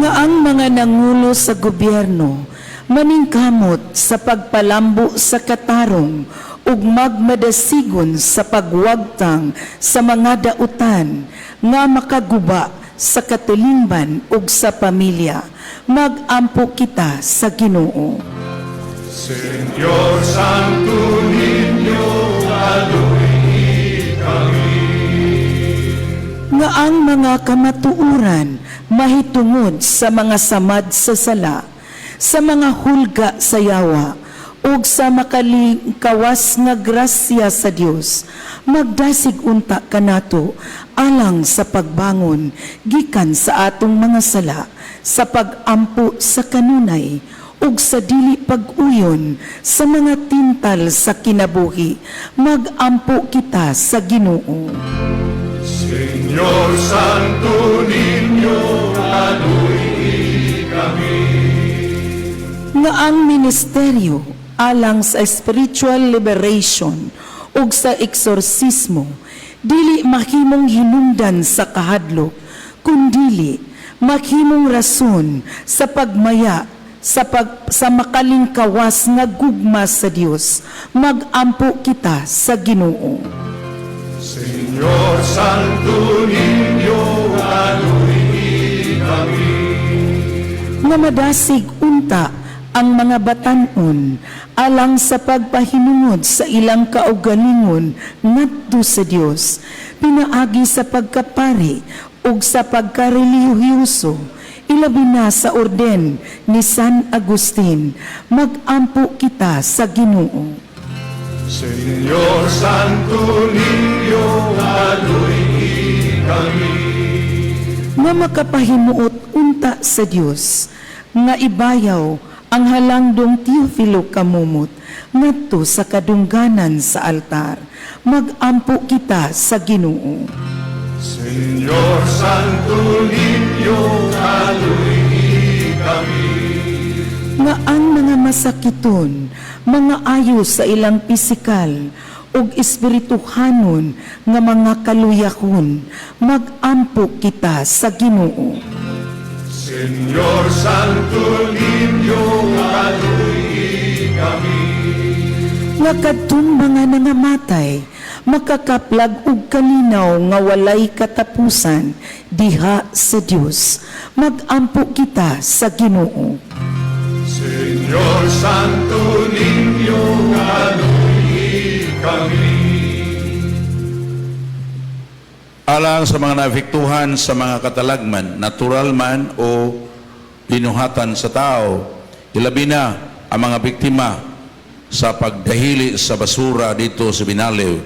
Nga ang mga nangulo sa gobyerno maningkamot sa pagpalambo sa katarong ug magmadasigon sa pagwagtang sa mga dautan nga makaguba sa katilingban ug sa pamilya, magampo kita sa Ginoo. Señor Santo Niño, kaluy-i kami. Nga ang mga kamatuoran mahitungod sa mga samad sa sala, sa mga hulga sa yawa, ug sa makalingkawas nga grasya sa Dios, magdasig unta kanato alang sa pagbangon gikan sa atong mga sala, sa pagampo sa kanunay ug sa dili pag-uyon sa mga tintal sa kinabuhi, magampo kita sa Ginoo. Señor Santo Niño, kaluy-i kami. Nga ang ministeryo alang sa spiritual liberation ug sa eksorsismo dili mahimong hinungdan sa kahadlok, kundili mahimong rason sa pagmaya sa makalingkawas nga gugma sa Dios, magampo kita sa Ginoo. Señor Santo Niño, kaluy-i kami. Nga madasig unta ang mga batan-on alang sa pagpahinungod sa ilang kaugalingon ngadto sa Dios, pinaagi sa pagkapari ug sa pagkarelihiyoso, ilabi na sa orden ni San Agustin, magampo kita sa Ginoo. Señor Santo Niño, kaluy-i kami. Nga makapahimuot unta sa Dios nga ibayaw ang halangdong Teofilo Camomot ngadto sa kadungganan sa altar, magampo kita sa Ginoo. Señor Santo Niño, kaluy-i kami. Nga ang mga masakiton, mga ayo sa ilang pisikal ug espirituhanon nga mga kaluyahon, magampo kita sa Ginoo. Señor Santo Niño, kaluy-i kami. Nga kadtong mga nangamatay makakaplag og kalinaw nga walay katapusan diha sa Dios, magampo kita sa Ginoo. Señor Santo Niño, kaluy-i kami. Alang sa mga naapektuhan sa mga katalagman, natural man o binuhatan sa tao, ilabi na ang mga biktima sa pagdahili sa basura dito sa Binaliw,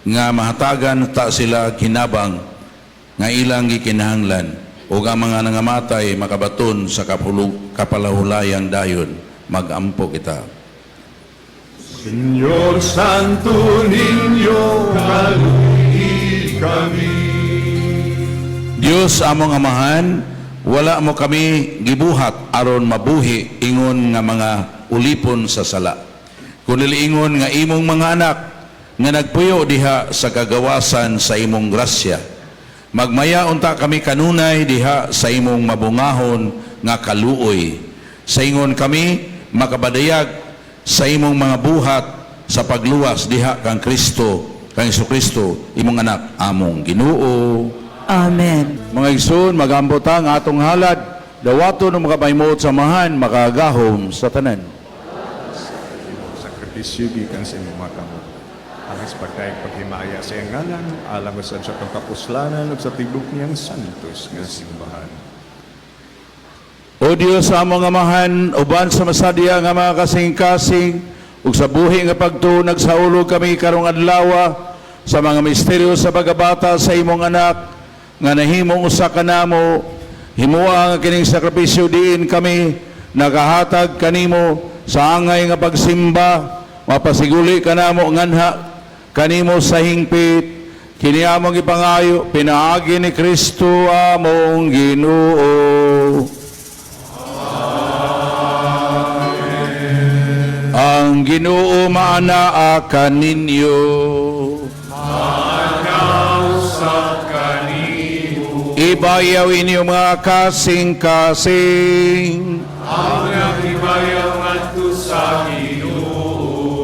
nga mahatagan ta sila kinabang nga ilang gikinahanglan o ang mga nangamatay makabaton sa kapalahulayang dayon. Magampo kita. Señor Santo Niño, kaluhi kami. Diyos among Amahan, wala mo kami gibuhat aron mabuhi ingon nga mga ulipon sa sala, kundi ingon nga imong mga anak nga nagpuyo diha sa kagawasan sa imong grasya. Magmaya unta kami kanunay diha sa imong mabungahon nga kaluoy, sa ingon kami makabadayag sa imong mga buhat sa pagluwas diha kang Kristo, kang Kristo, imong anak, among Ginoo. Amen. Mga igsoon, magampo ta ang atong halad, dawaton ng makapahimuot sa Amahan, makagahom sa tanan. Sakripisyo gikan sa imong mga kamot. Ang pagkayag paghimaya sa iyang ngalan, alang usab sa atong kapuslanan ug sa tibok niyang santos nga simbahan. O Diyos among Amahan, uban sa masadya nga mga kasing-kasing, ug sa buhi nga pagtuo nagsaulog kami karong adlaw sa mga misteryo sa pagkabata sa imong anak nga nahimong usa kanamo. Himoa nga kining sakripisyo diin kami nagahatag kanimo sa angay nga pagsimba mapasiguli kanamo nganha kanimo sa hingpit. Kini among ipangayo pinaagi ni Kristo among Ginoo. Ang Ginoo maanaa kaninyo. Ibayaw inyo mga kasing-kasing.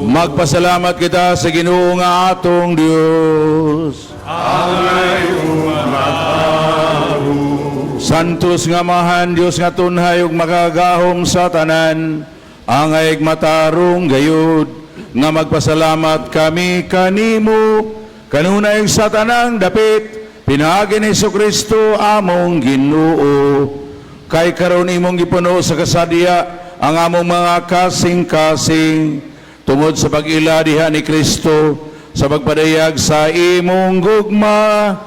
Magpasalamat kita sa Ginoo nga atong Dios. Santos nga Amahan, Dios nga tunhay ug makagahom sa tanan, angay matarong gayud nga magpasalamat kami kanimo kanunay sa tanang dapit pinaagi ni Kristo among Ginoo. Kay karon imong gipuno sa kasadya ang among mga kasing-kasing tungod sa pag-ila diha ni Kristo sa pagpadayag sa imong gugma.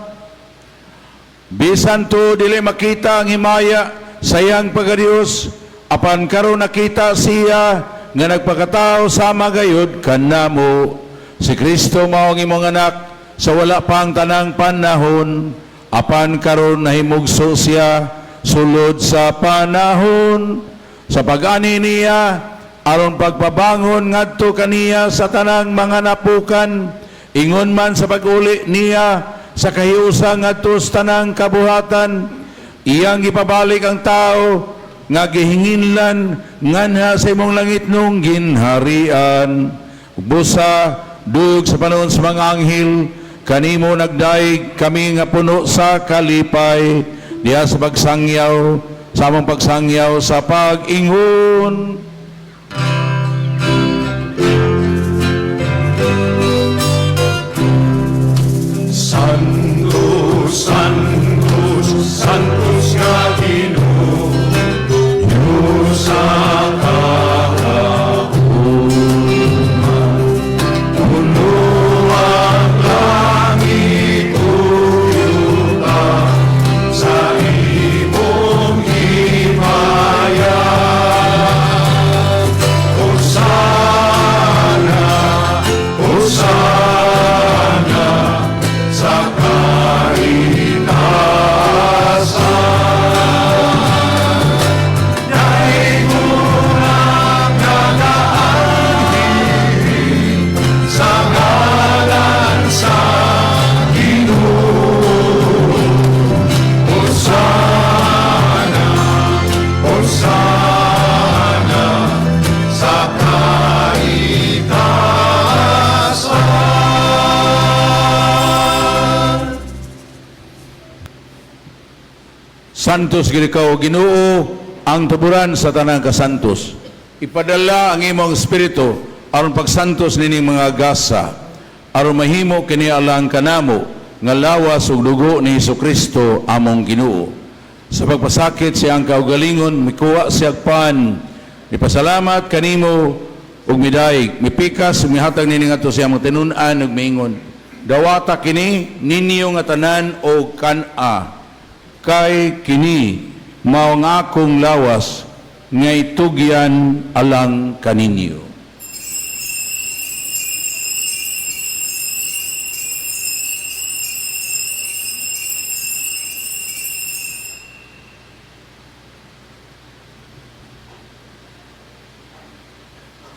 Bisan to dili makita ang himaya sa iyang pagkadiyos, apan karon nakita siya nga nagpakatao sama gayud kanamo. Si Kristo mao ang imong anak sa wala pa ang tanang panahon, apan karon nahimugso siya sulod sa panahon sa pag-ani niya aron pagpabangon ngadto kaniya sa tanang mga napukan, ingon man sa pag-uli niya sa kahiusa ngadto sa tanang kabuhatan. Iyang gipabalik ang tao nga gihinginlan nganha sa imong langitnong ginharian. Busa dug sa panahon sa mga anghel kanimo nagdaig kami nga puno sa kalipay diha sa pagsangyaw sa among pagsangyaw sa pag-ingon. Santo, Santos, Santos nga Ginoo, Diyos sa kakauman. Puno ang langit ug yuta sa imong himaya. Hosana, Hosana sa kaitasan. Daig-unang nagaanhi sa ngalan sa Ginoo. Hosana, Hosana sa kaitasan. Santos gid ikaw, Ginoo, ang tuburan sa tanang kasantos. Ipadala ang imong espiritu aron pagsantos nining mga gasa, aron mahimo kini alang kanamo nga lawas ug dugo ni Hesukristo among Ginoo. Sa pagpasakit siyang kaugalingon, mikuha siyag pan, ipasalamat kanimo ug midayeg, mipikas, mihatag nini ngadto sa iyang mga tinun-an ug miingon, "Dawata kini ninyo nga tanan og kan-a, kay kini mao ang akong lawas nga itugyan alang kaninyo."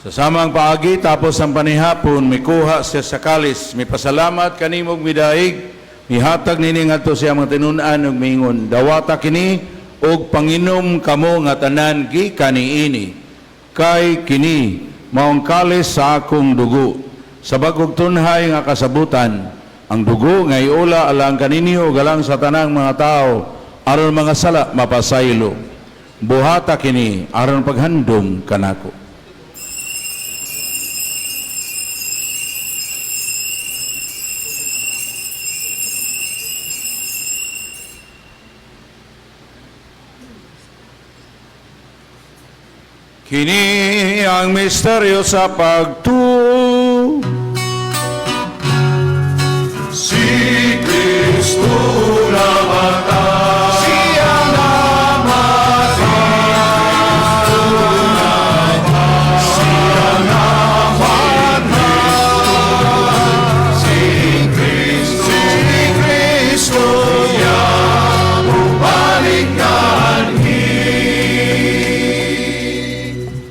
Sa samang paagi, tapos ang panihapon, mikuha siya sa kalis, mipasalamat kanimog midaig, mihatag nini ngadto siya mga tinun-an ug miingon, "Dawata kini ug panginom kamo nga tanan gikan niini, kay kini mao ang kalis sa akong dugo sa bagong tunhay nga kasabutan, ang dugo nga iula alang kaninyo ug alang sa tanang mga tao aron mga sala mapasaylo. Buhata kini aron paghandom kanako." Kini ang misteryo sa pagtuo. Si Kristo namatay. Siya namatay. Siya namatay. Si Kristo, si Kristo, niya bumalik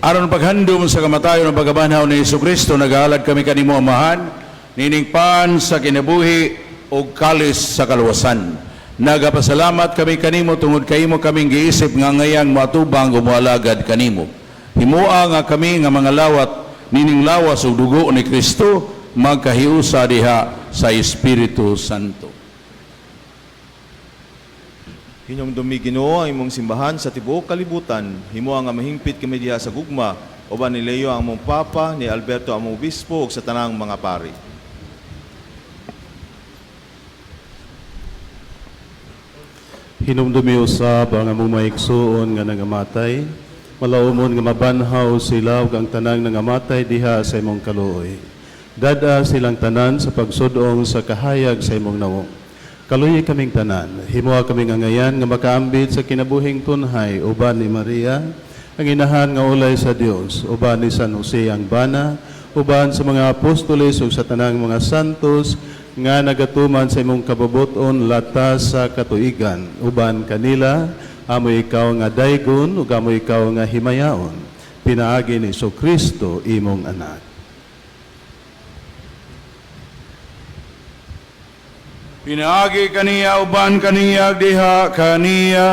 Aron paghandom sa kamatayon ng pagkabanhaw ni Hesukristo, nagahalad kami kanimo, Amahan, nining pan sa kinabuhi o kalis sa kaluwasan. Nagapasalamat kami kanimo tungod kay imo kaming giisip nga ngayang moatubang ug moalagad kanimo. Himoa nga kami nga mga lawat nining lawas ug dugo ni Kristo magkahiusa diha sa Espiritu Santo. Hinumdumi, Ginoo, ang imong simbahan sa tibuok kalibutan. Himoa nga mahingpit kami diha sa gugma uban ni Leo ang among Papa, ni Alberto ang among obispo ug sa tanang mga pari. Hinumdumi usab ang among mga igsuon nga nangamatay, malaumon nga mabanhaw sila ug ang tanang nangamatay diha sa imong kaluoy. Dad-a silang tanan sa pagsudong sa kahayag sa imong nawong. Kaluyi kaming tanan, himoa kaming angayan nga makaambit sa kinabuhing tunhay uban ni Maria, ang inahan nga ulay sa Dios, uban ni San Jose ang bana, uban sa mga apostoles ug sa tanang mga santos nga nagatuman sa imong kabubut-on latas sa katuigan. Uban kanila, amo ikaw nga daygon ug amo ikaw nga himayaon. Pinaagi ni Kristo imong anak. Pinaagi kaniya, uban kaniya, diha kaniya,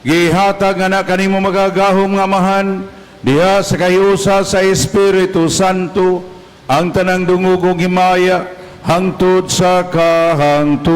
gihatag nga na kanimo magagahom nga Amahan diha sa kahiusa sa Espiritu Santo ang tanang dungog ug himaya hangtod sa kahangturan.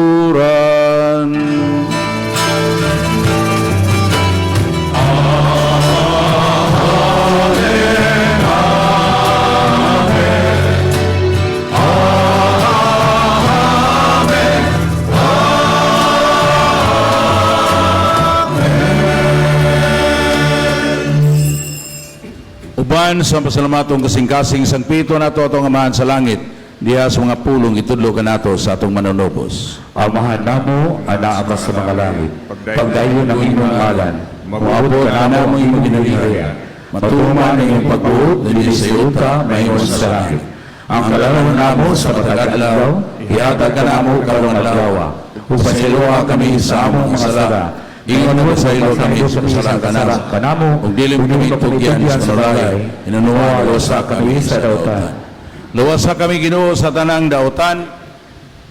Uban sa pasalamatong kasing-kasing, sangpito nato atong Amahan sa langit diha sa mga pulong itudlo kanato sa atong Manunubos. Amahan namo, anaa ka sa mga langit. Pagdayon ang imong ngalan. Moabot kanamo ang imong gingharian. Matuman ang imong pagbuot dinhi sa yuta mahimo sa langit. Ang kalalahon namo sa matag adlaw, ihatag kanamo karong adlaw. Ug pasayloa kami sa among mga sala. Ingon na pasaylo kami sa sala kanamo. Ug dili mo kami tugyan sa balay. Hinunua, luwasa kami sa dautan. Luwasa kami, Ginoo, sa tanang dautan,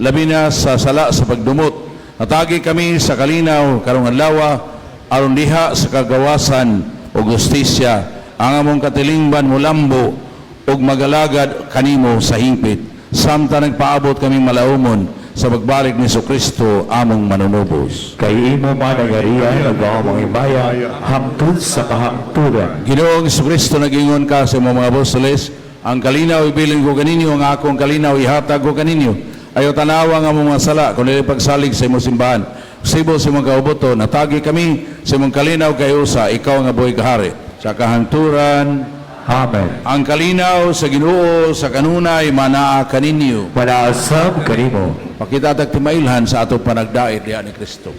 labi na sa sala sa pagdumot. Hatagi kami sa kalinaw karong adlaw aron diha sa kagawasan o gustisya ang among katilingban mulambo ug magalagad kanimo sa hingpit samtang nagpaabot kaming malaumon sa pagbalik ni Kristo among Manunubos. Kay imo man ang harian ug ang himaya hangtod sa kahangturan. Ginoong Kristo, nagingon ka sa imong mga apostoles, "Ang kalinaw ibilin ko kaninyo, ang akong kalinaw ihatag ko kaninyo." Ayaw tanawa nga among mga sala, kundi pagsalig sa imong simbahan. Sibo sa imong kaubuton, natagi kami sa imong kalinaw kay usa, ikaw nga buhi kahari. Sa kahangturan, Amen. Ang kalinaw sa Ginoo sa kanunay manaa kaninyo. Manaasab kanimo. Pakita tag timailhan sa atong panagdait diha ni Kristo.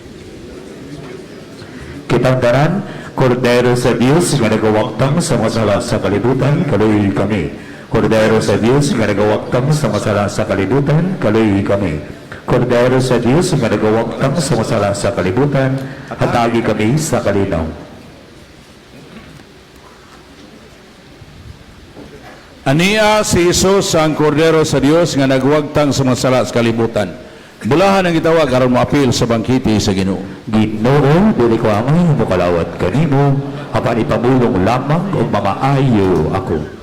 Kitang tanan, Kordero sa Dios nga nagawaktang sa mga sala sa kalibutan, kaluoy kami. Kordero sa Dios nga nagawaktang sa mga sala sa kalibutan, kaluoy kami. Kordero sa Dios nga nagawaktang sa mga sala sa kalibutan, hatagi kami sa kalinaw. Ania si Jesus ang kordero sa Dios nga nagwagtang sa mga sala sa kalibutan. Bulahan ang gitawag aron moapil sa bangkiti sa Ginoo. Ginoo, dili ko angay mokalawat kanimo, apan ipamulong lamang ug mamaayo ako.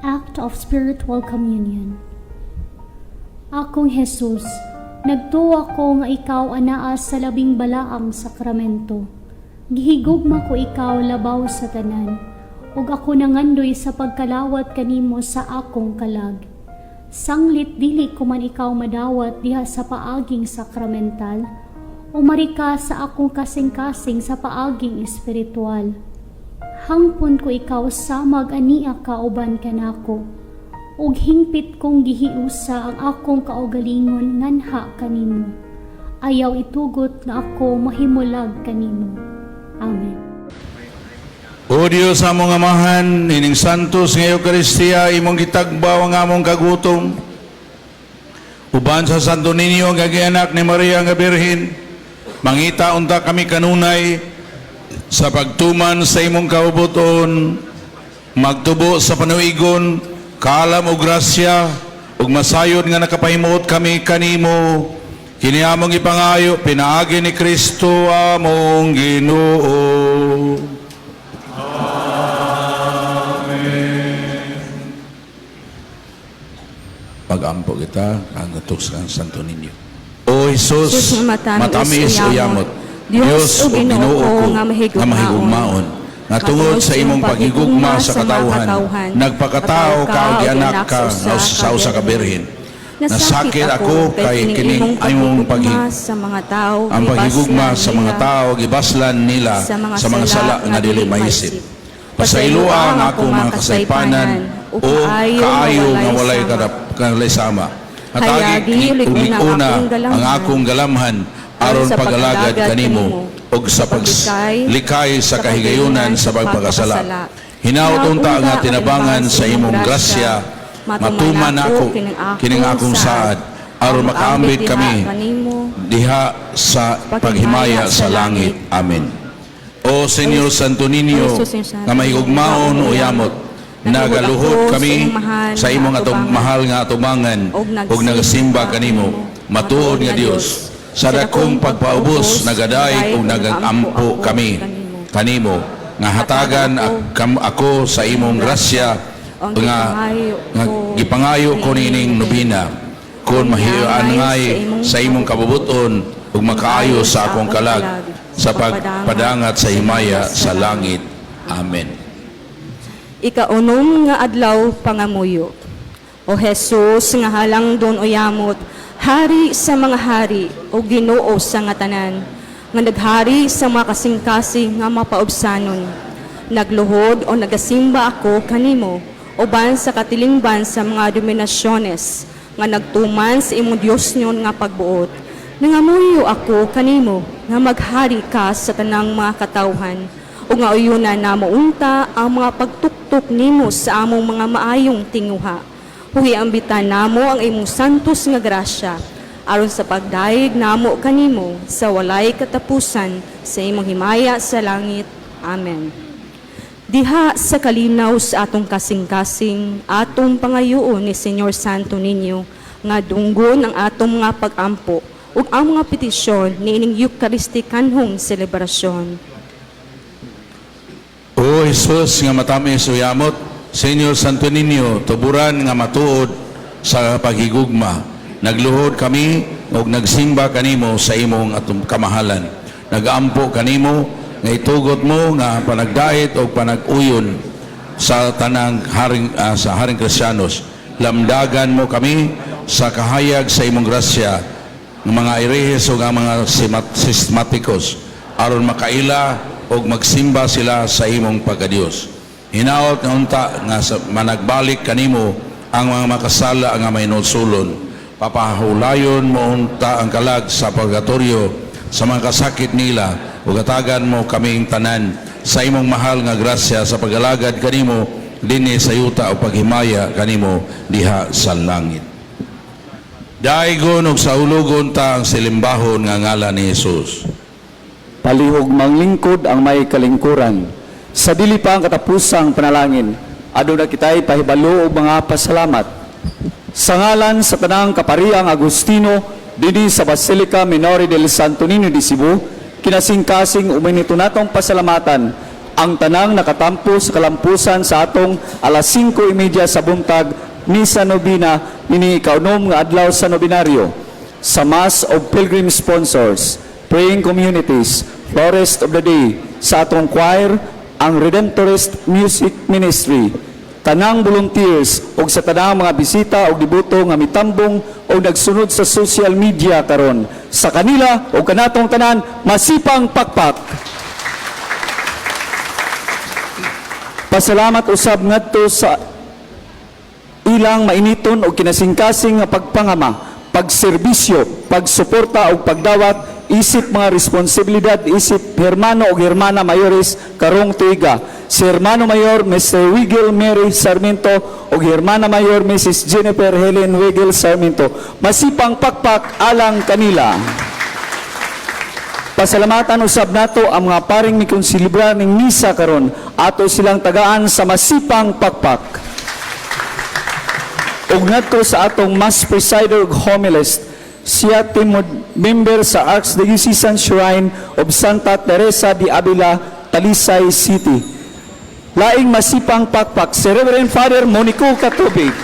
Act of Spiritual Communion. Akong Jesus, nagtuwa ko nga ikaw anaa sa labing balaang sakramento. Gihigugma ko ikaw labaw sa tanan, ug ako nangandoy sa pagkalawat kanimo sa akong kalag. Sanglit dili ko man ikaw madawat diha sa paaging sakramental, umari ka sa akong kasing-kasing sa paaging espiritual. Hangpon ko ikaw samag ania kauban kanako, ug hingpit kong gihiusa ang akong kaugalingon nganha kanimo. Ayaw itugot nga ako mahimulag kanimo. Amen. O Dios among Amahan, ining santos nga Eukaristiya imong gitagbaw ang among kagutom. Uban sa Santo Niño nga gianak ni Maria nga Birhen, mangita unta kami kanunay sa pagtuman sa imong kaubuton, magtubo sa panuigon, kaalam o grasya, ug masayod nga nakapahimuot kami kanimo. Kini among ipangayo, pinaagi ni Kristo among Ginoo. Pagampo kita ang utok sa Santo Niño. O Jesus, Jesus nga matamis matamis o o yamot, yamot, Dios Dios o o Ginoo Ginoo ko nga nga mahigugmaon, nga tungod sa imong paghigugma sa katawhan, nagpakatao ka og gianak ka nga sa usa ka birhen. Nasakit ako kay kining imong paghigugma sa mga tao, ang paghigugma sa mga tao gibaslan nila sa mga sa mga sala nga dili maisip. Pasayloa ang akong mga kasaypanan o kaayo nga walay kalay sama. Hatagi Hayagi, ulig-una ulig-una ang akong ang akong galamhan aron sa pagalagad pag-alagad kanimo kanimo, ug sa paglikay sa kahigayunan sa pagpakasala. Hinaut unta nga tinabangan sa imong grasya, matuman ako kining akong saad aron makaambit kami diha sa paghimaya sa langit. Amen. O Senyor Santo Niño, nga mahigugmaon o yamot, nagaluhod kami sa imong atong mahal nga atubangan ug nagasimba kanimo, matuod nga Dios. Sa dakong pagpaubos, nagaday ug nagampo kami kanimo, nga hatagan ako sa imong grasya nga, nga gipangayo ko niining nobina kon mahiangay sa imong kabubuton ug makaayo sa akong kalag sa pagpadangat sa himaya sa langit. Amen. Ikaunom nga adlaw pangamuyo. O Jesus nga halangdon o yamot, hari sa mga hari o Ginoo sa nga tanan, nga naghari sa mga kasing-kasing nga mapaubsanon. Nagluhod o nagasimba ako kanimo, uban sa katilingban sa mga dominasyones, nga nagtuman sa imong Dios nyon nga pagbuot. Nangamuyo ako kanimo nga maghari ka sa tanang mga katawhan, Ug nga uyuna namo unta ang mga pagtuktok nimo sa among mga maayong tinguha. Hugi ambitan namo ang imong santos nga grasya aron sa pagdayeg namo kanimo sa walay katapusan sa imong himaya sa langit. Amen. Diha sa kalinaw sa atong kasing-kasing, atong pangayoon ni Señor Santo Niño, nga dunggon ang atong mga pag-ampo ug ang mga petisyon niining Eucharistikanhong selebrasyon. O Jesus nga matamis o yamot, Señor Santo Niño, tuburan nga matuod sa paghigugma. Nagluhod kami ug nagsimba kanimo sa imong atong kamahalan. Nagampo kanimo nga itugot mo nga panagdait o panag-uyon sa tanang haring sa haring Kristiyanos. Lamdagan mo kami sa kahayag sa imong grasya ng mga erehes ug ang mga sistematikos aron makaila ug magsimba sila sa imong pagkadiyos. Hinaot nga unta nga managbalik kanimo ang mga makasala nga may sulon. Papahulayon mo unta ang kalag sa purgatorio sa mga kasakit nila ug hatagan mo kaming tanan sa imong mahal nga grasya sa pag-alagad kanimo dinhi sa yuta o paghimaya kanimo diha sa langit. Daigon ug saulugon ta ang silimbahon nga ngalan ni Jesus. Palihog manglingkod ang may kalingkuran. Sa dili pa ang katapusang panalangin, aduna kita'y pahibalo og mga pasalamat. Sa ngalan sa tanang kapariang Agustino, dinhi sa Basilica Minore del Santo Niño de Cebu, kinasingkasing uminito natong pasalamatan ang tanang nakatampo sa kalampusan sa atong alas 5:30 sa buntag, Misa Nobina, nini ikaunom nga adlaw sa nobinaryo. Sa Mass of Pilgrim Sponsors, Praying Communities, Florist of the Day, sa atong choir, ang Redemptorist Music Ministry, tanang volunteers ug sa tanang mga bisita ug deboto nga mitambong o nagsunod sa social media karon. Sa kanila ug kanatong tanan, masipang pakpak. Pasalamat usab ngadto sa ilang mainiton og kinasingkasing nga pagpangama, pagserbisyo, pagsuporta ug pagdawat isip mga responsibilidad isip hermano ug hermana mayores karong tuiga. Si Hermano Mayor Mr. Wigel Mary Sarmiento ug Hermana Mayor Mrs. Jennifer Helen Wigel Sarmiento. Masipang pakpak alang kanila. Pasalamatan usab nato ang mga paring mikonselebra ning misa karon, ato silang tagaan sa masipang pakpak. Ug ngadto sa atong mass presider ug homilist, siya timod member sa Archdiocesan Shrine of Santa Teresa de Avila, Talisay City. Laing masipang pakpak si Reverend Father Monico Katubig.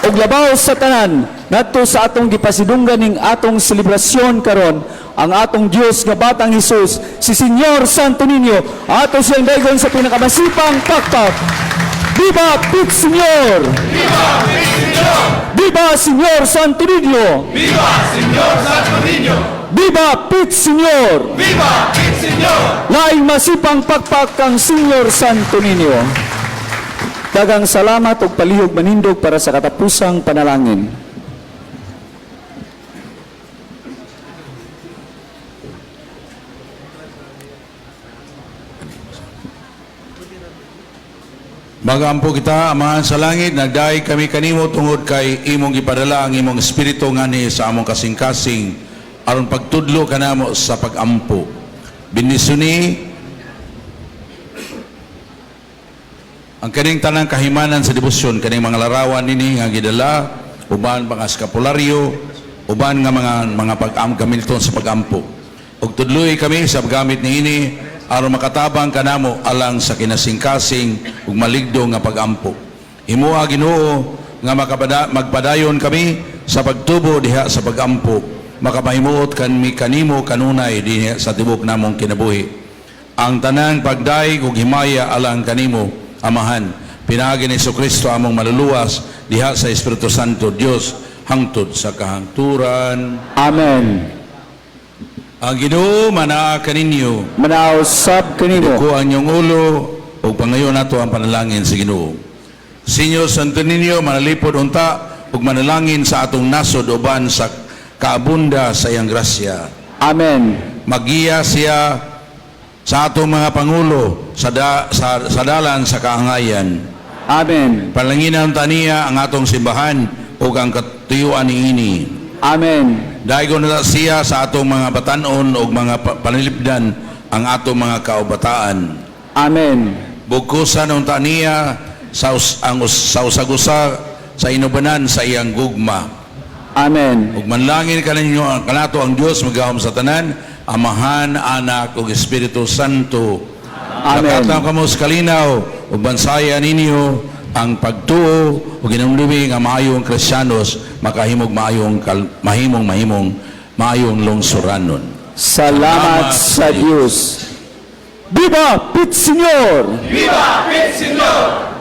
Ug labaw sa tanan, ngadto sa atong gipasidunggan ning atong selebrasyon karon, ang atong Dios nga batang Hesus, si Señor Santo Niño, ato siyang daygon sa pinakamasipang pakpak. Viva Pit Señor! Viva Pit Señor! Viva Señor Santo Niño! Viva Señor Santo Niño! Viva Pit Señor! Viva Pit Señor! Laing masipang pakpak kang Señor Santo Niño. Dagang salamat ug palihog manindog para sa katapusang panalangin. Magampo kita, Amahan sa langit, nagdaig kami kanimo tungod kay imong gipadala ang imong espiritu nganhi sa among kasing-kasing aron pagtudlo kanamo sa pagampo. Bendisyoni ang kaning tanang kahimanan sa debosyon, kaning mga larawan nini nga gidala, uban mga eskapularyo, uban nga mga pag-am gamilton sa pagampo. Ug tudloy kami sa paggamit niini aron makatabang kanamo alang sa kinasingkasing ug maligdo nga pagampo. Himoa Ginoo nga magpadayon kami sa pagtubo diha sa pagampo, makapahimuot kami kanimo kanunay diha sa tibok namong kinabuhi. Ang tanang pagdaig ug himaya alang kanimo, Amahan, pinaagi ni Kristo among maluluwas diha sa Espiritu Santo Dios hangtod sa kahangturan. Amen. Ang Ginoo manaa kaninyo. Manao sab kanimo. Duko ang inyong ulo ug pangayo nato ang panalangin sa Ginoo. Señor Santo Niño, manalipod unta ug manalangin sa atong nasod uban sa kaabunda sa iyang grasya. Amen. Magiya siya Sa atong mga pangulo sa dalan sa kaangayan. Amen. Palanginan taniya ang atong simbahan ug ang katuyuan niini. Amen. Daygon na siya sa atong mga batanon ug mga panilipdan ang atong mga kaubataan. Amen. Bugkusan unta niya sa usag-usa sa inubanan sa iyang gugma. Amen. Ug manlangin kaninyo kanato ang Dios magahom sa tanan, Amahan, Anak ug Espiritu Santo. Amen. Lakatan kamo sa kalinaw ug bansayan ninyo ang pagtuo ug hinumdumi nga maayong Kristiyanos makahimog maayong mahimong mahimong maayong lungsuranon. Salamat sa Dios. Viva Pit Señor! Viva Pit Señor!